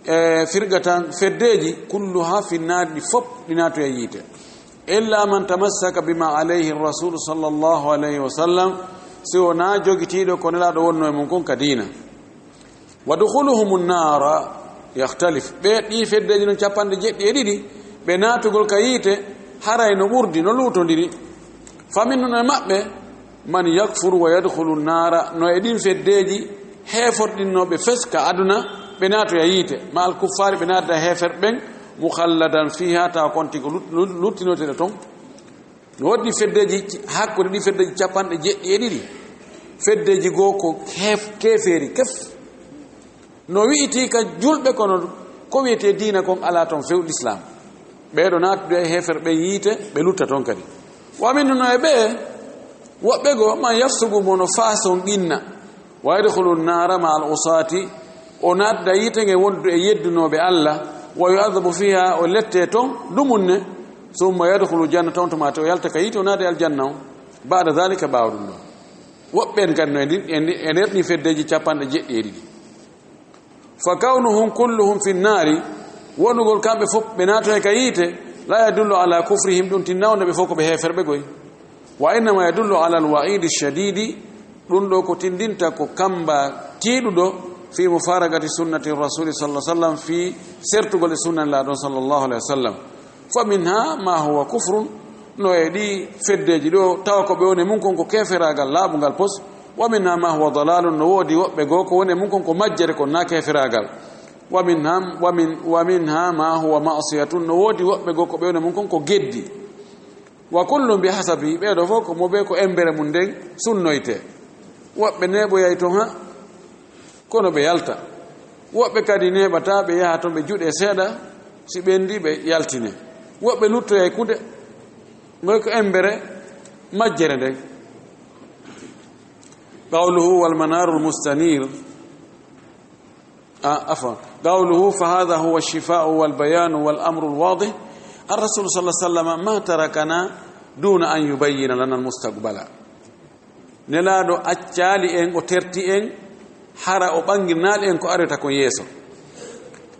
e firga tan feddeeji, kulluha fi nnaari, ɗi fof ɗi naatoya yiite. Illa man tamassaka bima alayhi rasuulu sallallahu alayhi wa sallam, si wonaa jogitiiɗo ko Nelaaɗo wonno e mum kon ka diina. Wa dukhuluhumu nnaara yakhtalif. Ɓee ɗii feddeeji non capanɗe jeɗɗi e ɗiɗi, ɓe naatugol ka yiite, haray no ɓurdi, no luutondiri. Fa minhum, e maɓɓe, man yakfuru wa yadkhulu nnaara, no e ɗin feddeeji heeforɗinnooɓe fes ka aduna, ɓe naatoya yiite, ma al kuffaari, ɓe naatda heeferɓe ɓen, mukhalladan fiiha, tawa konti ko lut-, lut-, luttinoteɗo ton. No woodi feddeeji, hakkunde ɗi feddeeji capanɗe jeɗɗi e ɗiɗi, feddeeji goo ko heef-, keefeeri kef. No wi'itii ka julɓe, kono ko wi'etee diina kon alaa ton few, Lislaam. Ɓee ɗoo naatude e heeferɓe ɓen yiite, ɓe lutta ton kadi. Wa minhum, no e ɓee, woɓɓe goo, man yafsuqu, mo no faasonqinna. Wa yadkhulu nnaara ma al usaati, o naatda yiite ngen wondude e yeddunooɓe Allah. Wa yu'adhabu fiiha, o lette ton dumunne. Summa yadkhulu ljannata, on tuma o yalta ka yiite, o naata e aljanna on. Ba'da dhaalika, ɓaawo ɗum ɗoo. Woɓɓe en kadi no e ndin, e ndi-, e nder ɗin feddeeji capanɗe jeɗɗi e ɗiɗi. Fa kawnuhum kulluhum fi nnaari, wonugol kamɓe fof ɓe naatoyay ka yiite, laa yadullu alaa kufrihim, ɗum tinnaano ɓe fof ko ɓe heeferɓe goy. Wa innama yadullu alal wa'iidi shadiidi, ɗum ɗoo ko tindinta ko kamba tiiɗuɗo, fi mufaraqati sunnati rasuuli sallallahu alaihi wasallam, fi sertugol e sunna Nelaaɗo on sallallahu alaihi wasallam. Fa minha ma huwa kufrun, no e ɗii feddeeji ɗoo, tawa ko ɓe woni e mum kon ko keeferaagal laaɓungal pos. Wa minha ma huwa dalalun, no woodi woɓɓe goo ko woni e mum kon ko majjere kon, naa keeferaagal. Wa minha, wa min, wa minha ma huwa ma'siyatun, no woodi woɓɓe goo ko ɓe woni e mum kon ko geddi. Wa kullun bi hasabi, ɓee ɗoo fof ko mo ɓe ko embere mum nden sunnoytee. Woɓɓe neeɓoyay ton ha, kono ɓe yalta. Woɓɓe kadi neeɓataa, ɓe yaha ton, ɓe juɗe seeɗa, si ɓendi ɓe yaltine. Woɓɓe luttoyay kude, ngoy ko embere majjere nden. Qawluhu wal manarul mustanir. Ah, afwan. Qawluhu, fa hadha huwa ash-shifa'u wal bayanu wal amru al-wadih. Ar-Rasul sallallahu alaihi wasallam ma tarakana duna an yubayyina lana al-mustaqbala. Nelaaɗo accaali en, o terti en, hara o ɓannginaali en ko arata kon yeeso.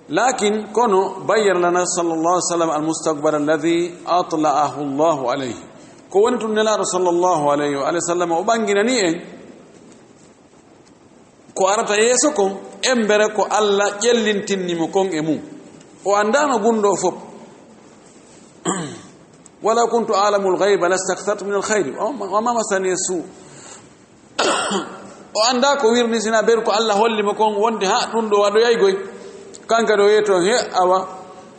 Lakin, kono, bayyana lana sallallahu alaihi wasallam al-mustaqbal alladhi atla'ahu Allahu alayhi. Ko woni tun Nelaaɗo sallallahu alaihi wa alihi wasallam o ɓannginani en ko arata yeeso kon, embere ko Alla ƴellintinni mo kon e mum. O anndaano gunndoo fof. Walaw kuntu a'lamul ghayba lastakthartu minal khayri wa ma massaniya su. O anndaa ko wirni, sina beru ko Alla holli mo kon wonde ha ɗum ɗo waɗoyay goy. Kanka ɗo yeeto he awa.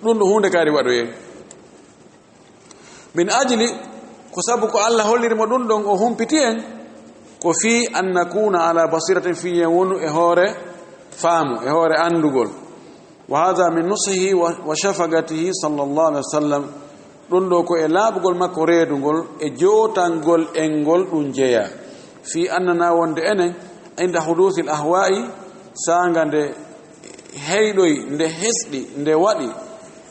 Ɗum ɗo huunde kaari waɗoyee. Min ajli, ko sabu ko Allah holliri mo ɗum ɗon, o humpiti en, ko fii an nakuna ala basiratin, fii en wonu e hoore faamu, e hoore anndugol. Wa hadha min nusihi wa, wa shafaqatihi sallallahu alaihi wasallam. Ɗum ɗo ko e laaɓugol makko reedugol, e jootangol en ngol ɗum jeyaa. Fii annana wonde enen, inda huduthil ahwa'i, saanga nde heyɗoyi, nde hesɗi, nde waɗi,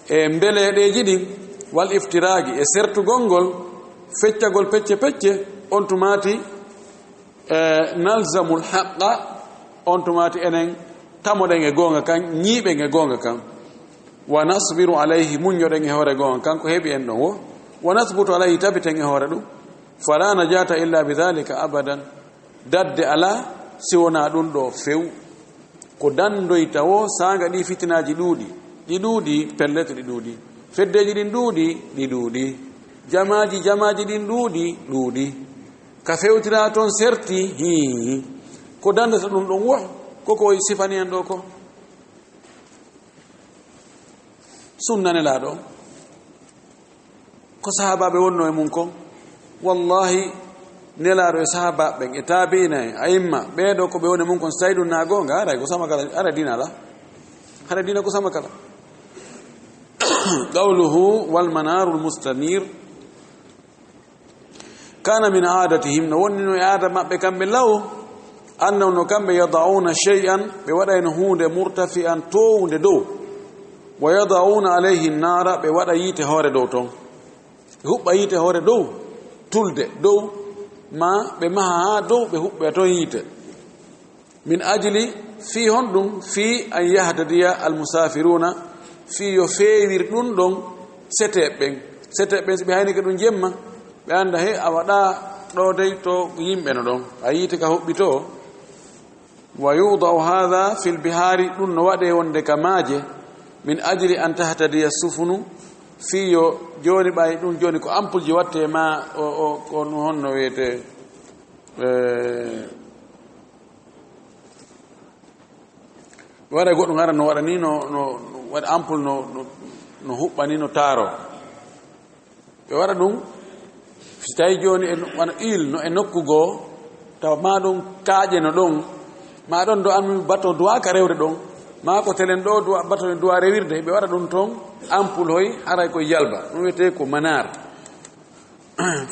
e mbeleeɗeeji ɗin, wal iftiraaqi, e sertugol ngol, feccagol pecce pecce, on tumaati, e, nalzamul haqqa, on tumaati enen tamoɗen e goonga kan, ñiiɓen e goonga kan. Wa nasbiru alayhi, muññoɗen e hoore goonga kan, ko heɓi en ɗon wo. Wa nasbutu alayhi, tabiten e hoore ɗum. Fala najata illa bi dhalika abadan. Dadde alaa si wonaa ɗum ɗo few. Ko danndoyta wo saanga ɗi fitinaaji ɗuuɗi. Ɗi ɗuuɗi, pellet ɗi ɗuuɗi. Feddeeji ɗin ɗuuɗi, ɗi ɗuuɗi. Jamaaji, jamaaji ɗin ɗuuɗi, ɗuuɗi. Ka fewtiraa toon serti, hii. Ko danndata ɗum ɗon wo, ko ko sifani en ɗo ko. Sunna Nelaaɗo. Ko sahaabaaɓe wonnoo e mum kon. Wallahi, Nelaaɗo e sahaabaaɓe ɓen, e taabi'ina en, a'imma, ɓee ɗo ko ɓe woni e mum kon, si tawii ɗum na goonga, haray ko sama kala, haray diina alaa. Haray diina ko sama kala. Qawluhu, "Wal manarul mustamir." Kana min aadatihim, no wonnino e aada maɓɓe kamɓe law, annahum no kamɓe yada'una shay'an, ɓe waɗayno huunde murtafi'an toowunde dow, wa yada'una alayhi naara, ɓe waɗa yiite hoore dow ton, ɓe huɓɓa yiite hoore dow, tulde dow, ma ɓe maha haa dow, ɓe huɓɓa ton yiite. Min ajli, fii honɗum? Fii an yahtadiya almusafiruna, fii yo feewir ɗum ɗon seteeɓe ɓen. Seteeɓe ɓen, si ɓe haynike ɗum jemma, ɓe annda, he, a waɗa ɗo dey to yimɓe no ɗon, a yiite ka huɓɓi to. Wa yudau hadha fil bihari, ɗum no waɗe wonde ka maaje, min ajli an tahtadiya sufunu, fii yo jooni ɓay ɗum jooni ko ampulji watte ma o, o, ko honno wiyete, eh, Waɗa goɗɗum ara no waɗa ni, no, no, no waɗa ampoule, no, no, no huɓɓa ni, no taaro. Ɓe waɗa ɗum, si tawi jooni e no, wano huile no e nokku goo, tawa ma ɗum kaaƴe no ɗon, ma ɗon ɗo an bato duwa ka rewde ɗon, ma ko telen ɗo duwa, bato duwa rewirde, ɓe waɗa ɗum toon ampoule hoy, haray koye yalba. Ɗum wiyetee ko manar.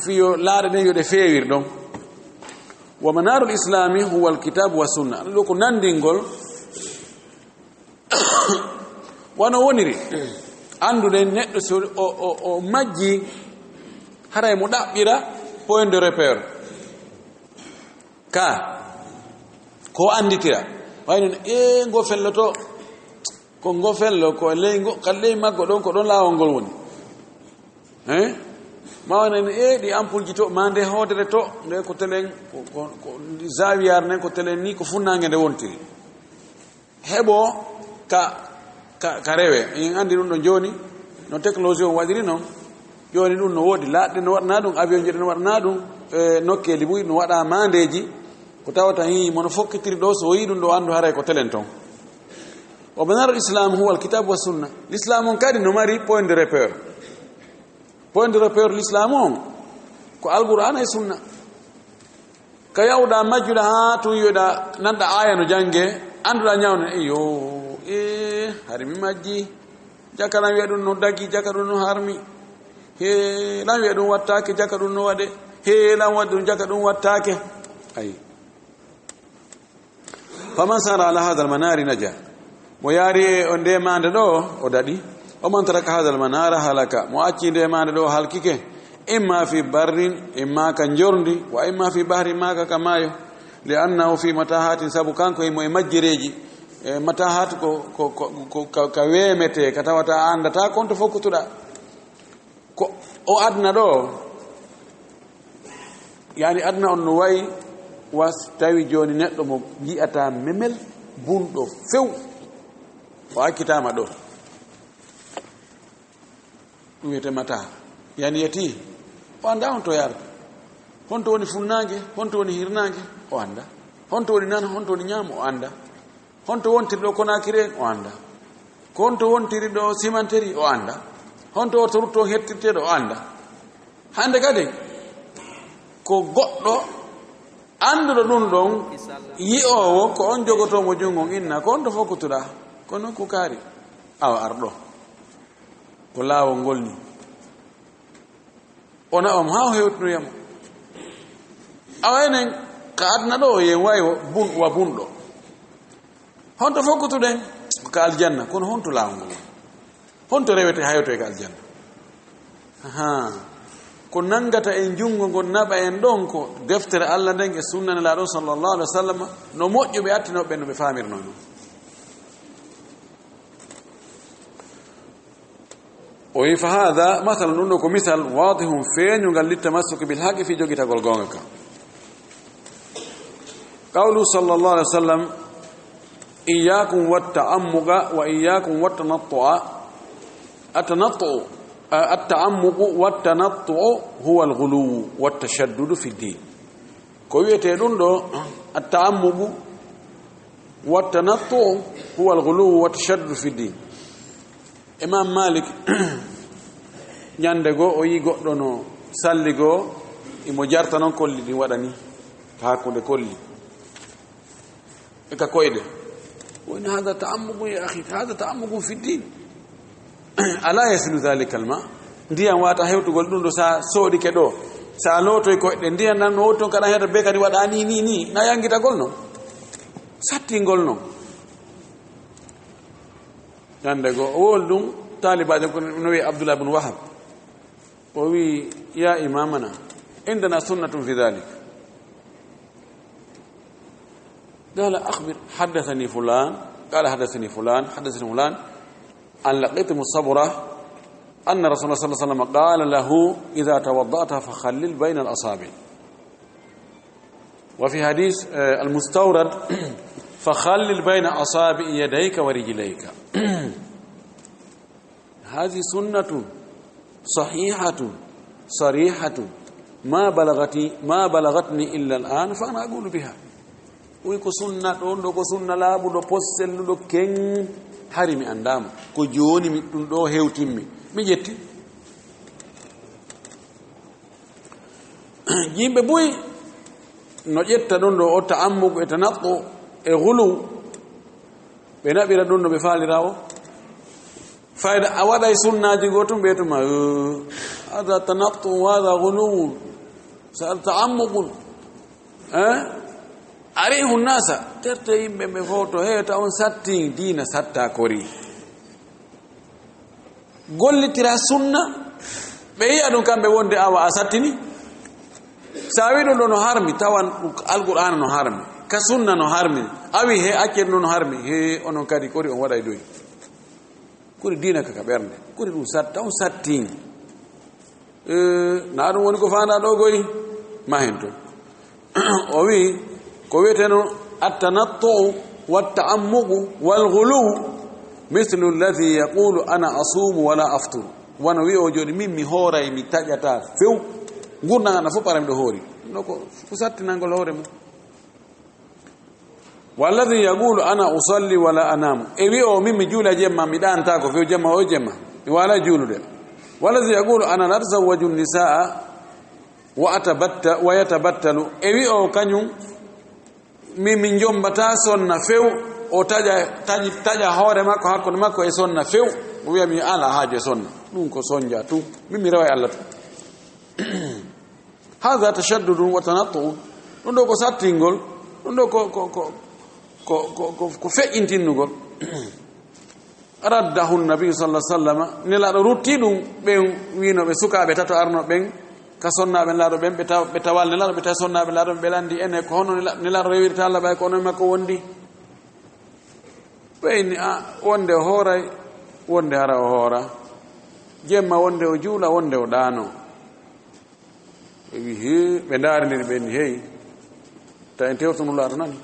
Fii yo laaɗe ɗen yo ɗe feewir ɗon. Wa manarul islami huwa alkitabu wa sunna. Ɗum ɗo ko nanndingol wano woniri. Anndude neɗɗo so o, o, o majji, haray mo ɗaɓɓira point de repère. Ka ko annditira. Way noon, e ngo felloto, ko ngo fello, ko ley ngo, ka ley maggo ɗon, ko ɗon laawol ngol woni. Hein? Ma wona en, e ɗi ampoule ji to, ma nde hoodere to, nde ko telen, ko, ko, ko zawiyar nden, ko telen ni, ko funnaange nde wontiri. Heɓo ka, ka, ka rewe. En anndi ɗum ɗo jooni, no technologie on waɗiri noon. Jooni ɗum no woodi, laaɗe no waɗanaa ɗum, avion ji no waɗanaa ɗum, e nokkeeli buy no waɗa maandeeji, ko tawata hii mono fokkitiri ɗo, so o yii ɗum ɗo, anndu haray ko telen ton. Wa manarul islam huwa alkitabu wa sunna. L'islam on kadi no mari point de repère. Point de repère l'islam on ko Alqur'aana e sunna. Ka yahuɗa majjuɗa haa tun wiyoɗa nanɗa aaya no jannge, annduɗa ñawne, iyo, e, hari mi majji. Jaka lan wiya ɗum no dagi, jaka ɗum no harmi. He lan wiya ɗum wattaake, jaka ɗum no waɗe. He lan waɗi ɗum, jaka ɗum wattaake. Ayi. Faman sara ala hadha almanari naja. Mo yaari e o nde maande ɗo, o daɗi. Wa man taraka hadha almanara halaka. Mo acci nde maande ɗo, o halkike. Imma fi barrin, imma ka njorndi, wa imma fi bahri, imma ka, ka maayo. Li annahu fi matahatin, sabu kanko imo e majjereeji. E matahat ko, ko, ko, ko ka, ka weemete, ka tawata a anndataa kon to fokkutuɗaa. Ko o aduna ɗo, yani aduna on no wayi was tawi jooni neɗɗo mo yi'ata memel bunɗo few, o accitaama ɗo. Ɗum wiyetee mata. Yani yeti, o anndaa honto yarata. Honto woni funnaange, honto woni hirnaange, o anndaa. Honto woni nana, honto woni ñaamo, o anndaa. Honto wontiri ɗo Konaakiri en, o anndaa. Ko honto wontiri ɗo simanteri? O annda. Honto woto rutto hettirteeɗo? O annda. Hannde kadi, ko goɗɗo annduɗo ɗum ɗon, yi'oowo, ko on jogotoo mo junngo on, inna, "Ko honto fokkutuɗaa?" Ko non ko kaari. Awa arɗo. Ko laawol ngol ni. O naɓam haa o hewtinoyam. Awa enen ka aduna ɗo, yen wawi wa bun-, wa bunɗo. Honto fokkutuɗen? Ko ka aljanna, kono honto laawol ngol woni? Honto rewete haa yewtoye ka aljanna? Ahaa. Ko nanngata en junngo ngon naɓa en ɗon ko deftere Allah nden e sunna Nelaaɗo sallallahu alaihi wa sallam, no moƴƴuɓe attinooɓe no ɓe faamirnoo non. O wi, "Fa haada masalun", ɗum ɗo ko misal, "waadihun", feeñungal, "littamassuki bil haqqi", fii jogitagol goonga ka. Qawlu sallallahu alaihi wa sallam, "Iyyaakum wat ta'ammuqa wa iyyaakum wat tanattu'a." At tanattu'u, a, at ta'ammuqu wat tanattu'u huwa al ghuluwu wat tashaddudu fi ddin. Ko wiyetee ɗum ɗo, at ta'ammuqu wat tanattu'u huwa al ghuluwu wat tashaddudu fi ddin. Imam Malik, ñande goo o yii goɗɗo no salli goo, imo jarta non kolli ɗin waɗani, ka hakkunde kolli. E ka koyɗe. Woni, "Hada ta'ammuqun ya akhi, hada ta'ammuqun fi ddin." Ala yasilu dhalika al ma. Ndiyan wata hewtugol ɗum ɗo sa soodike ɗo. Sa lootoy koyɗe, ndiyan nan no wotton kaɗan hewta be kadi waɗa ni, ni, ni. Na yangitagol non. Sattingol non. Ñande goo, o wol ɗum, taalibaajo ko no wi'e Abdullah ibn Wahab. O wi, "Ya imamana, indana sunnatun fi dhalik." Qala, "Akhbir." "Haddathani fulan, qala haddathani fulan, haddathani fulan, an Laqit ibn Sabra, anna Rasulullah sallallahu alaihi wasallam qala lahu, 'Idha tawadda'ta fakhallil bayna al-asabi'." Wa fi hadith, eh, al-mustawrad, "Fakhallil bayna asabi'i yadayka wa rijlayka." Hadhihi sunnatun sahihatun sarihatun ma balagati, ma balagatni illa al-an fa ana aqulu biha. Wi ko sunna ɗon ɗo, ko sunna laaɓuɗo, posselluɗo, ken hari mi anndaama. Ko jooni mi ɗum ɗo hewtimmi. Mi ƴetti. Yimɓe buy no ƴetta ɗum ɗo o ta'ammuqu e tanaqqu e ghuluw. Ɓe naɓira ɗum no ɓe faalira o. Fayda a waɗay sunnaaji goo tun ɓe tuma, "Eh, hada tanaqqu, hada ghuluw, sa ta'ammuqun." Eh? Arihu nasa, terte yimɓe ɓe fof to heewta on sattin diina satta kori. Gollitira sunna, ɓe yi'a ɗum kamɓe wonde awa a sattini. Sa wi ɗum ɗo no harmi, tawan ɗum Alqur'aana no harmi, ka sunna no harmi. A wi he accen ɗum no harmi, he onon kadi kori on waɗay doy. Kori diina ka ka ɓernde, kori ɗum satta, on sattin. Eh, na ɗum woni ko faandaa ɗo goy? Ma hen to. O wi, ko wiyeteno at-tanattu'u wat-ta'ammuqu wal-ghuluw mithlu alladhi yaqulu ana asumu wala afturu. Wano wi o jooni, "Min mi hooray, mi taƴata few. Ngurndan ana fof para miɗo hoori." No ko, ko sattinangol hoore mum. Walladhi yaqulu ana usalli wala anamu. E wi o, "Min mi juula jemma, mi ɗaanta ko few jemma o jemma. Mi wala juulude." Walladhi yaqulu ana la tazawwaju nisaa wa atabatta-, wa yatabattalu. E wi o kañum, "Min mi jombata sonna few." O taƴa, taƴi, taƴa hoore makko, hakkunde makko e sonna few. O wiya, "Mi ala haaju e sonna." Ɗum ko sonja tun. Min mi rewa e Allah tun. Hadha tashaddudun wa tanattu'un. Ɗum ɗo ko sattingol, ɗum ɗo ko, ko, ko, ko, ko, ko, ko feƴƴintinnugol. Raddahu Nabi sallallahu alaihi wasallam, Nelaaɗo rutti ɗum, ɓen wiino ɓe sukaaɓe tato arno ɓen, ka sonnaaɓe Nelaaɗo ɓen, ɓe taw-, ɓe tawal Nelaaɗo, ɓe tawi sonnaaɓe Nelaaɗo ɓen, ɓe landi ene ko hono Nela-, Nelaaɗo rewirta Allah ɓay ko onon makko wondi. Ɓe inni, a, wonde o hooray, wonde hara o hoora. Jemma wonde o juula, wonde o ɗaano. Ɓe wi, "Hee," ɓe ndaarindiri, ɓe inni, "Hey, ta en tewtu Nulaaɗo nani.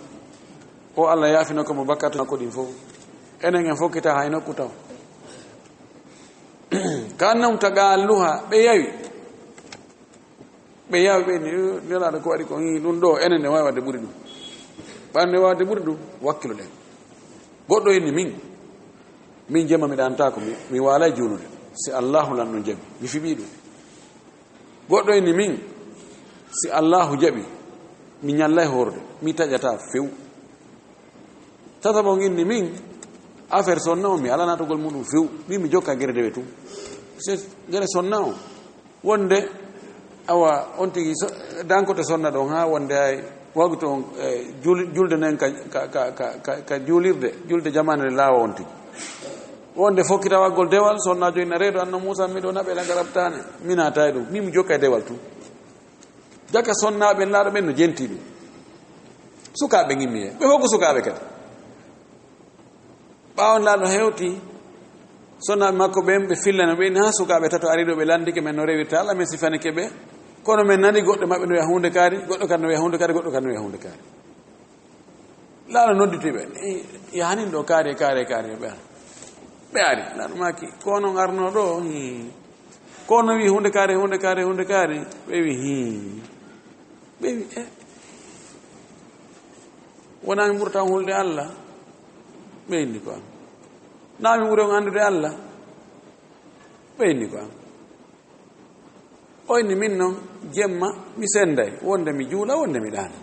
O Allah yaafino ko mo bakkaatu makko ɗin fof. Enen en fokkita hay nokku taw." Ka annahum tagaalluha, ɓe yawi. Ɓe yawi, ɓe inni, "Eh, Nelaaɗo ko waɗi ko, hii, ɗum ɗo, enen ne waawi waɗde ɓuri ɗum. Ɓay ne waawi waɗde ɓuri ɗum, wakkiloɗen." Goɗɗo inni, "Min, Min jemma mi ɗaantaako, mi, mi waalay juulude. Si Allaahu lanɗo jaɓi, mi fiɓii ɗum. Goɗɗo inni min, si Allaahu jaɓi, mi ñallay hoorde, mi taƴataa few. Tataɓo on inni min, affaire sonna on, mi alaa naatugol muɗum few, min mi jokka gere dewe tun. Se gere sonna on. Wonde, awa, on tigi so-, dankote sonna ɗon haa wonde ay wagtu on, eh, jul-, julde nden ka, ka, ka, ka, ka, ka juulirde, julde jamaane nde laawa on tigi. Wonde fokkita waggol dewal, sonnaajo ina reedo, anno Muusa, miɗo naɓe la garabtaane, mi naata e ɗum, min mi jokka e dewal tun. Jaka sonnaaɓe laaɗo ɓen no jenti ɗum. Sukaaɓe ngimmi he, ɓe fof ko sukaaɓe kadi. Ɓaawo Laaɗo hewti, sonnaaɓe makko ɓen, ɓe fillano ɓe, haa sukaaɓe tato ari ɗo, ɓe lanndike men no rewirta, Allah men sifanike ɓe. Kono men nani goɗɗo maɓɓe no wiya huunde kaari, goɗɗo kadi no wiya huunde kaari, goɗɗo kadi no wiya huunde kaari. Laaɗo nodditi ɓe, i-, yahanin ɗo kaari, kaari, kaari, ɓe ara. Ɓe ari, Laaɗo maaki, ko onon arno ɗo, hii. Ko onon wi huunde kaari, huunde kaari, huunde kaari, ɓe wi, hii. Ɓe wi, e. Wonaa mi ɓurata on hulde Allah? Ɓe inni ko an. Naa mi ɓuri on anndude Allah? Ɓe inni ko an. O inni min non, jemma mi sennday, wonde mi juula, wonde mi ɗaana.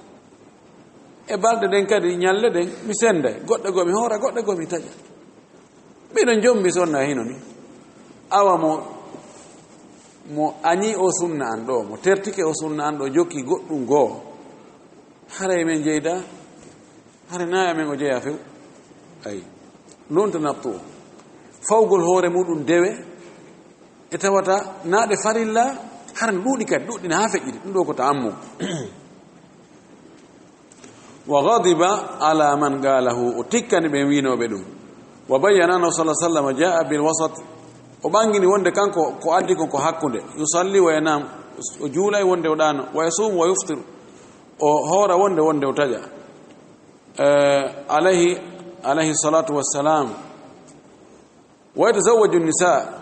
E balɗe ɗen kadi, ñalɗe ɗen, mi sennday, goɗɗe goo mi hoora, goɗɗe goo mi taƴa. Miɗo jombi sonna hino ni. Awa mo, mo añi o sunna an ɗo, mo tertike o sunna an ɗo, jokki goɗɗum goo. Haray men jeyda, haray naa e men o jeya few. Ay. Lonta nattu o. Fawgol hoore muɗum dewe, e tawata naa ɗe farilla, hara no ɗuuɗi kadi, ɗuuɗi na haa feƴƴiti. Ɗum ɗo ko ta'ammum. Wa ghadiba ala man qalahu, o tikkani ɓen wiinooɓe ɗum. Wa bayyana annahu sallallahu alaihi wasallam jaa bil wasat, o ɓangini wonde kanko ko addi kon ko hakkunde, yusalli wa yanam, o juulay wonde o ɗaano, wa yasum wa yuftir, o hoora wonde, wonde o taƴa. Eh, alayhi, alayhi salatu wassalam. Wa yatazawwaju nisa,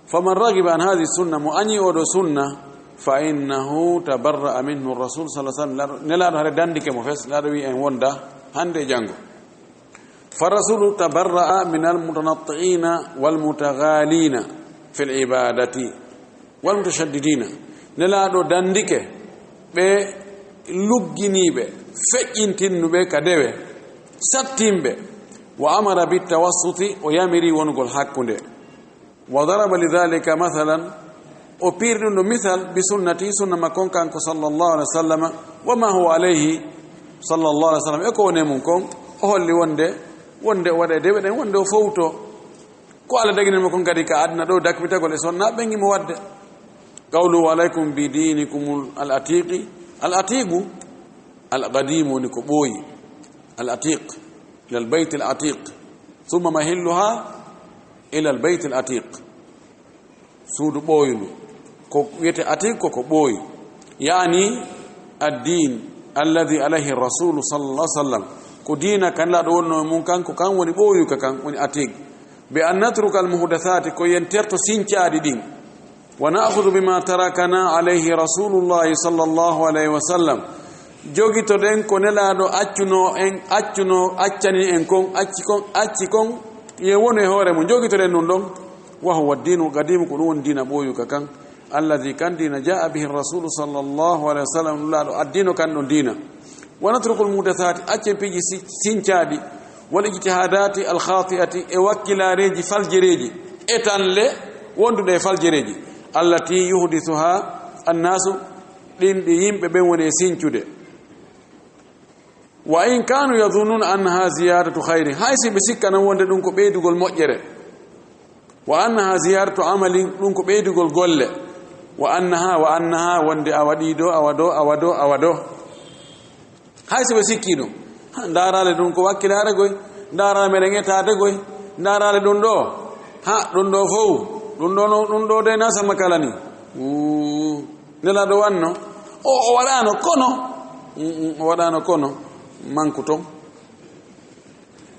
faman raghiba an hadhihi sunna, mo añi oɗo sunna, fa innahu tabarra'a minhu rasul sallallahu alaihi wasallam. Nelaaɗo hare dandike mo fes, laaɗo wi en wonda hande e jango. Fa rasulu tabarra'a min al mutanatti'ina wal mutaghalina fil ibadati wal mutashaddidina. Nelaaɗo dandike ɓe lugginiiɓe, feƴƴintinnuɓe ka dewe, sattinɓe. Wa amara bit tawassuti, o yamiri wonugol hakkunde. Wa daraba li dhalika mathalan, o piiri ɗum ɗo misal, bi sunnati, sunna makko on kanko sallallahu alaihi wasallam, wa ma huwa alayhi sallallahu alaihi wasallam, e ko woni e mum kon, o holli wonde, wonde o waɗa e dewe ɗen, wonde o fowto. Ko Allah dagini mo kon kadi ka aduna ɗo, dakmitagol e sonna ɓen mo wadde. Qawlu wa alaykum bi dinikum al atiqi, al atiqu, al qadim woni ko ɓooyi, al atiq, ila al bayt al atiq, thumma mahilluha ila al bayt al atiq. Suudu ɓooyundu. Ko wiyete atiq ko ko ɓooyi. Yaani ad-din alladhi alayhi rasulu sallallahu alaihi wasallam. Ko diina kan laaɗo wonno e mum kan, ko kan woni ɓooyuka kan, woni atiq. Bi an natruka al muhdathati, ko yen terto sincaaɗi ɗin. Wa na'khudhu bima tarakana alayhi rasulullahi sallallahu alaihi wasallam. Jogitoɗen ko nelaaɗo accuno en, accuno, accani en kon, acci kon, acci kon, ye wonu e hoore mum, jogitoɗen ɗum ɗon. Wa huwa ad-dinu al-qadim, ko ɗum woni diina ɓooyuka kan. Alladhi, kan diina, jaa bihi ar-rasulu sallallahu alaihi wasallam, ɗum laaɗo addino kan ɗon diina. Wa natrukul muhdathati, accen piiji si-, sincaaɗi, wal ijtihadati al khati'ati, e wakkilaareeji faljereeji, e tanle wonduɗe e faljereeji, allati yuhdithuha annasu, ɗin ɗi yimɓe ɓen woni e sincude. Wa in kanu yadhunnuna annaha ziyadatu khairin, hay si ɓe sikkana wonde ɗum ko ɓeydugol moƴƴere. Wa annaha ziyadatu amalin, ɗum ko ɓeydugol golle. Wa annaha, wa annaha, wonde awa ɗi ɗo, awa ɗo, awa ɗo, awa ɗo. Hay so ɓe sikki ɗum. Ha, ndaarale ɗum ko wakkilaare goy, ndaarale meɗen etaade goy, ndaarale ɗum ɗo. Ha, ɗum ɗo fow, ɗum ɗo no, ɗum ɗo de na sama kala ni. Uu, Nelaaɗo wanno. O, o waɗaano kono. Mm, mm, o waɗaano kono. Manku ton.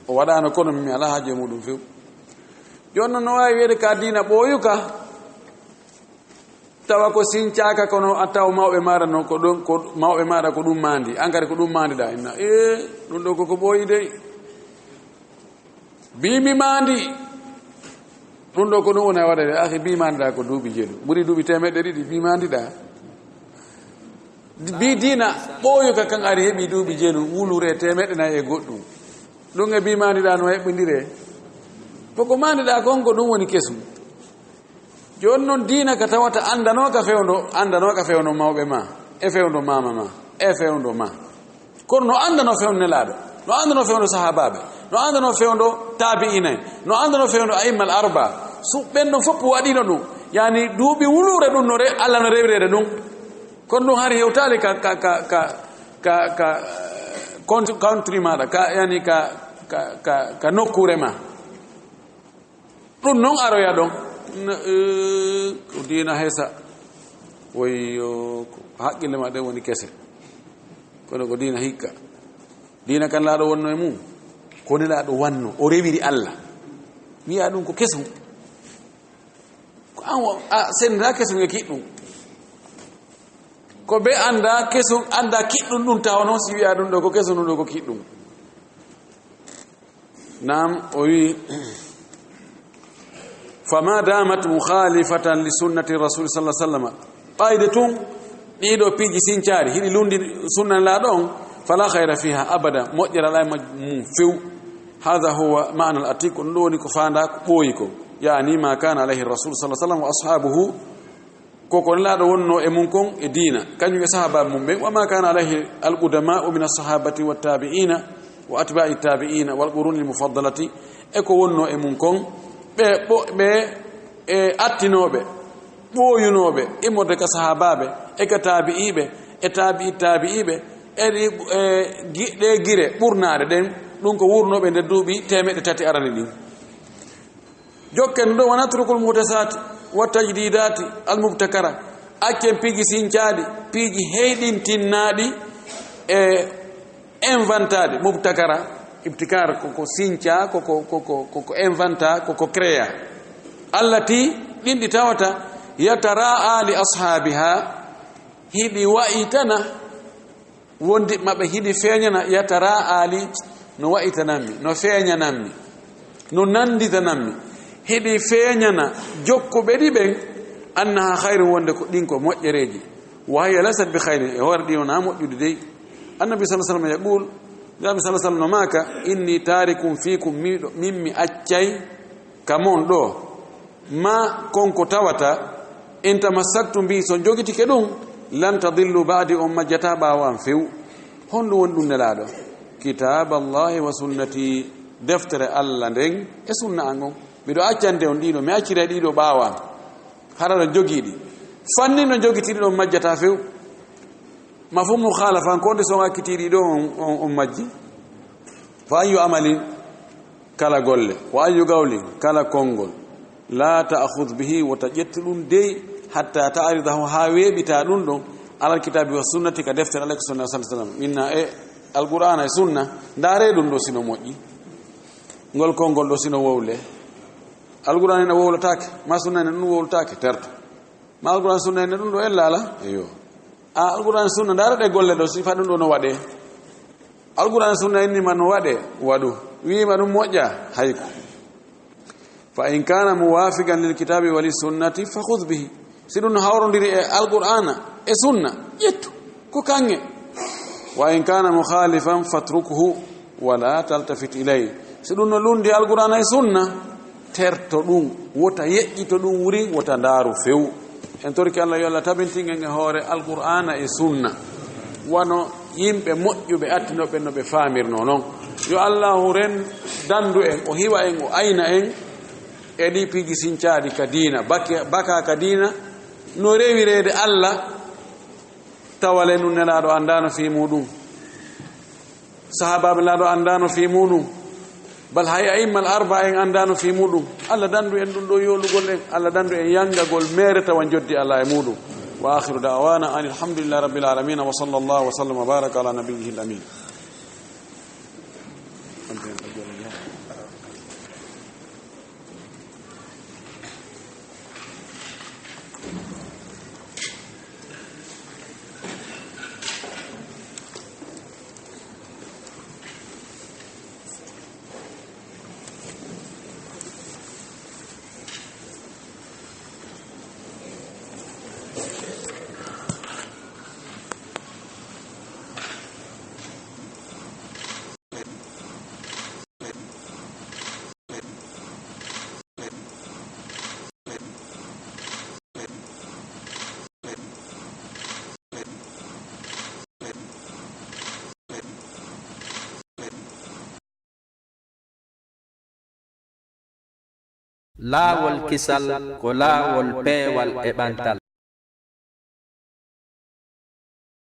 O waɗaano kono mi alaa haaji e muɗum few. Jooni noon no waawi wiyeede ka diina ɓooyuka. Tawa ko sincaaka kono a taw mawɓe maaɗa noon ko ɗum, ko mawɓe maaɗa ko ɗum maandi. An kadi ko ɗum maandiɗaa. Inna, ee, ɗum ɗo koko ɓooyi dey. Mbiimi maandi. Ɗum ɗo ko ɗum woni a waɗa de, akhi, mbiimaandiɗaa ko duuɓi jeeɗu. Ɓuri duuɓi teemeɗɗe ɗiɗi mbiimaandiɗaa. Mbii diina ɓooyuka kan ari heɓi duuɓi jeeɗu, wulure teemeɗɗe nayi e goɗɗum. Ɗum e mbiimaandiɗaa no heɓɓindiree. Ko ko maandiɗaa kon ko ɗum woni kesum. Jooni noon diina ka tawata anndanooka fewndo, anndanooka fewndo mawɓe ma, e fewndo maama ma, e fewndo ma. Kono no anndanoo fewndo Nelaaɗo, no anndanoo fewndo sahaabaaɓe, no anndanoo fewndo taabi'iina en, no anndanoo fewndo a'immal arba. Su ɓen ɗon fof waɗiino ɗum. Yani duuɓi wuluure ɗum no re-, Alla no rewireede ɗum. Kono ɗum hari hewtaali ka, ka, ka, ka, ka, ka, eh, country, country maaɗa, ka, yani ka, ka, ka, ka nokkuure ma. Ɗum noon aroya ɗon, na, eh, ko diina hesa. Woyyo, ko haqqille ma ɗen woni kese. Kono ko diina hikka. Diina kan laaɗo wonno e mum. Ko nelaaɗo wanno, o rewiri Alla. Wiya ɗum ko kesum. Ko an o, a sennda kesum e kiɗɗum. Ko ɓe annda kesum, annda kiɗɗum ɗum tawa noon si wiya ɗum ɗo ko kesum, ɗum ɗo ko kiɗɗum. Naam, o wi, "Fama damat mukhalifatan li sunnati rasul sallallahu alaihi wasallam." Ɓayde tun, ɗiɗo piiji sincaari, hiɗi lundi sunna laaɗo on, fala khayra fiha abada, moƴƴere alaa e maj-, mum few. Hadha huwa ma'na al-atiq, ɗum ɗo woni ko faanda ko ɓooyi ko. Yani ma kana alayhi rasul sallallahu alaihi wasallam wa ashabuhu, ko ko Nelaaɗo wonnoo e mum kon e diina, kañum e sahaabaaɓe mum ɓen, wa ma kana alayhi al-qudama'u min as-sahabati wat-tabi'ina wa atba'i tabi'ina wal quruni al-mufaddalati, e ko wonnoo e mum kon, ɓe ɓo-, ɓe, e attinooɓe, ɓooyunooɓe, immorde ka sahaabaaɓe, e ka taabi'iiɓe, e taabi'i taabi'iiɓe, e ɗi, e gi-, ɗe gire ɓurnaaɗe ɗen, ɗum ko wuurnooɓe nder duuɓi teemeɗɗe tati arani ɗin. Jokken ɗum, wa natrukul muhdasati wa tajdidati al mubtakara. Accen piiji sincaaɗi, piiji heyɗintinnaaɗi e inventaaɗi. Mubtakara, ibtikar, ko, ko sinca, ko, ko inventa, ko, ko créa. Allati, ɗin ɗi tawata, yatara'a li ashaabiha, hiɗi wa'itana wondiɓɓe maɓɓe, hiɗi feeñana, yatara ali, no wa'itanammi, no feeñanammi, no nanditanammi, hiɗi feeñana jokkuɓe ɗi ɓen, annaha khayrun, wonde ko ɗin ko moƴƴereeji, wa hiya laysat bi khayrin, e hoore ɗi wonaa moƴƴude dey. Annabi sallallahu alaihi wasallam yaqul, Nabi sallallahu alaihi wasallam no maaka, inni tarikun fikum, miɗo, min mi accay ka mon ɗo, ma kon ko tawata, in tamassaktum bihi, so jogitike ɗum, lan tadillu ba'di, on majjata ɓaawo am few. Honɗum woni ɗum, Nelaaɗo? Kitaaballahi wa sunnati, deftere Allah nden e sunna an on. Miɗo accande on ɗiɗo, mi acciray ɗiɗo ɓaawo am. Hara ɗo jogii ɗi. Fanni no jogitiri ɗon majjata few. Mafhum mukhalafa, ko nde so on accitii ɗiɗo on, on, on majji. Fa ayyu amalin, kala golle, wa ayyu qawlin, kala konngol, la ta'khudh bihi, wota ƴettu ɗum dey, hatta ta'ridahu, haa weeɓita ɗum ɗon, alal kitaabi wa sunnati, ka deftere Allah ko sunna sallallahu alaihi wasallam. Inna e Alqur'aana e sunna, ndaare ɗum ɗo sino moƴƴi. Ngol konngol ɗo sino wowle. Alqur'aana ina wowlataake, ma sunna ina ɗum wowlataake, terto. Ma Alqur'aana sunna ina ɗum ɗo ella ala? Eyo. A Alqur'aana sunna, ndaare ɗe golle ɗo, si fa ɗum ɗo no waɗee. Alqur'aana sunna inni ma no waɗee, waɗu. Wi'i ma ɗum moƴƴa, hayko. Fa in kana muwafiqan lil kitabi wa lis sunnati fa khudh bihi. Si ɗum no hawrondiri e Alqur'aana e sunna, ƴettu ko kaŋŋe. Wa in kana mukhalifan fatrukhu wa la taltafit ilayhi. Si ɗum no lundi Alqur'aana e sunna, terto ɗum, wota yeƴƴito ɗum wurin, wota ndaaru few. En torki Allah yo Allah tabintin en e hoore Alqur'aana e sunna, wano yimɓe moƴƴuɓe attinooɓe no ɓe faamirnoo non. Yo Allahu ren dandu en, o hiwa en, o ayna en e ɗi piiji sincaaɗi ka diina, bake-, baka ka diina, no rewireede Allah, tawa le nun Nelaaɗo anndaano fii muuɗum. Sahaabaaɓe Nelaaɗo anndaano fii muuɗum. Bal hay a'immal arba'a en anndaano fii muuɗum. Allah dandu en ɗum ɗo yoolugol en. Allah dandu en yangagol meere tawa njoddi alaa e muuɗum. Wa akhiru da'wana anil hamdulillahi rabbil alamin. Wa sallallahu wa sallam wa baraka ala nabiyyihil amin. Laawol kisal ko laawol peewal e ɓantal.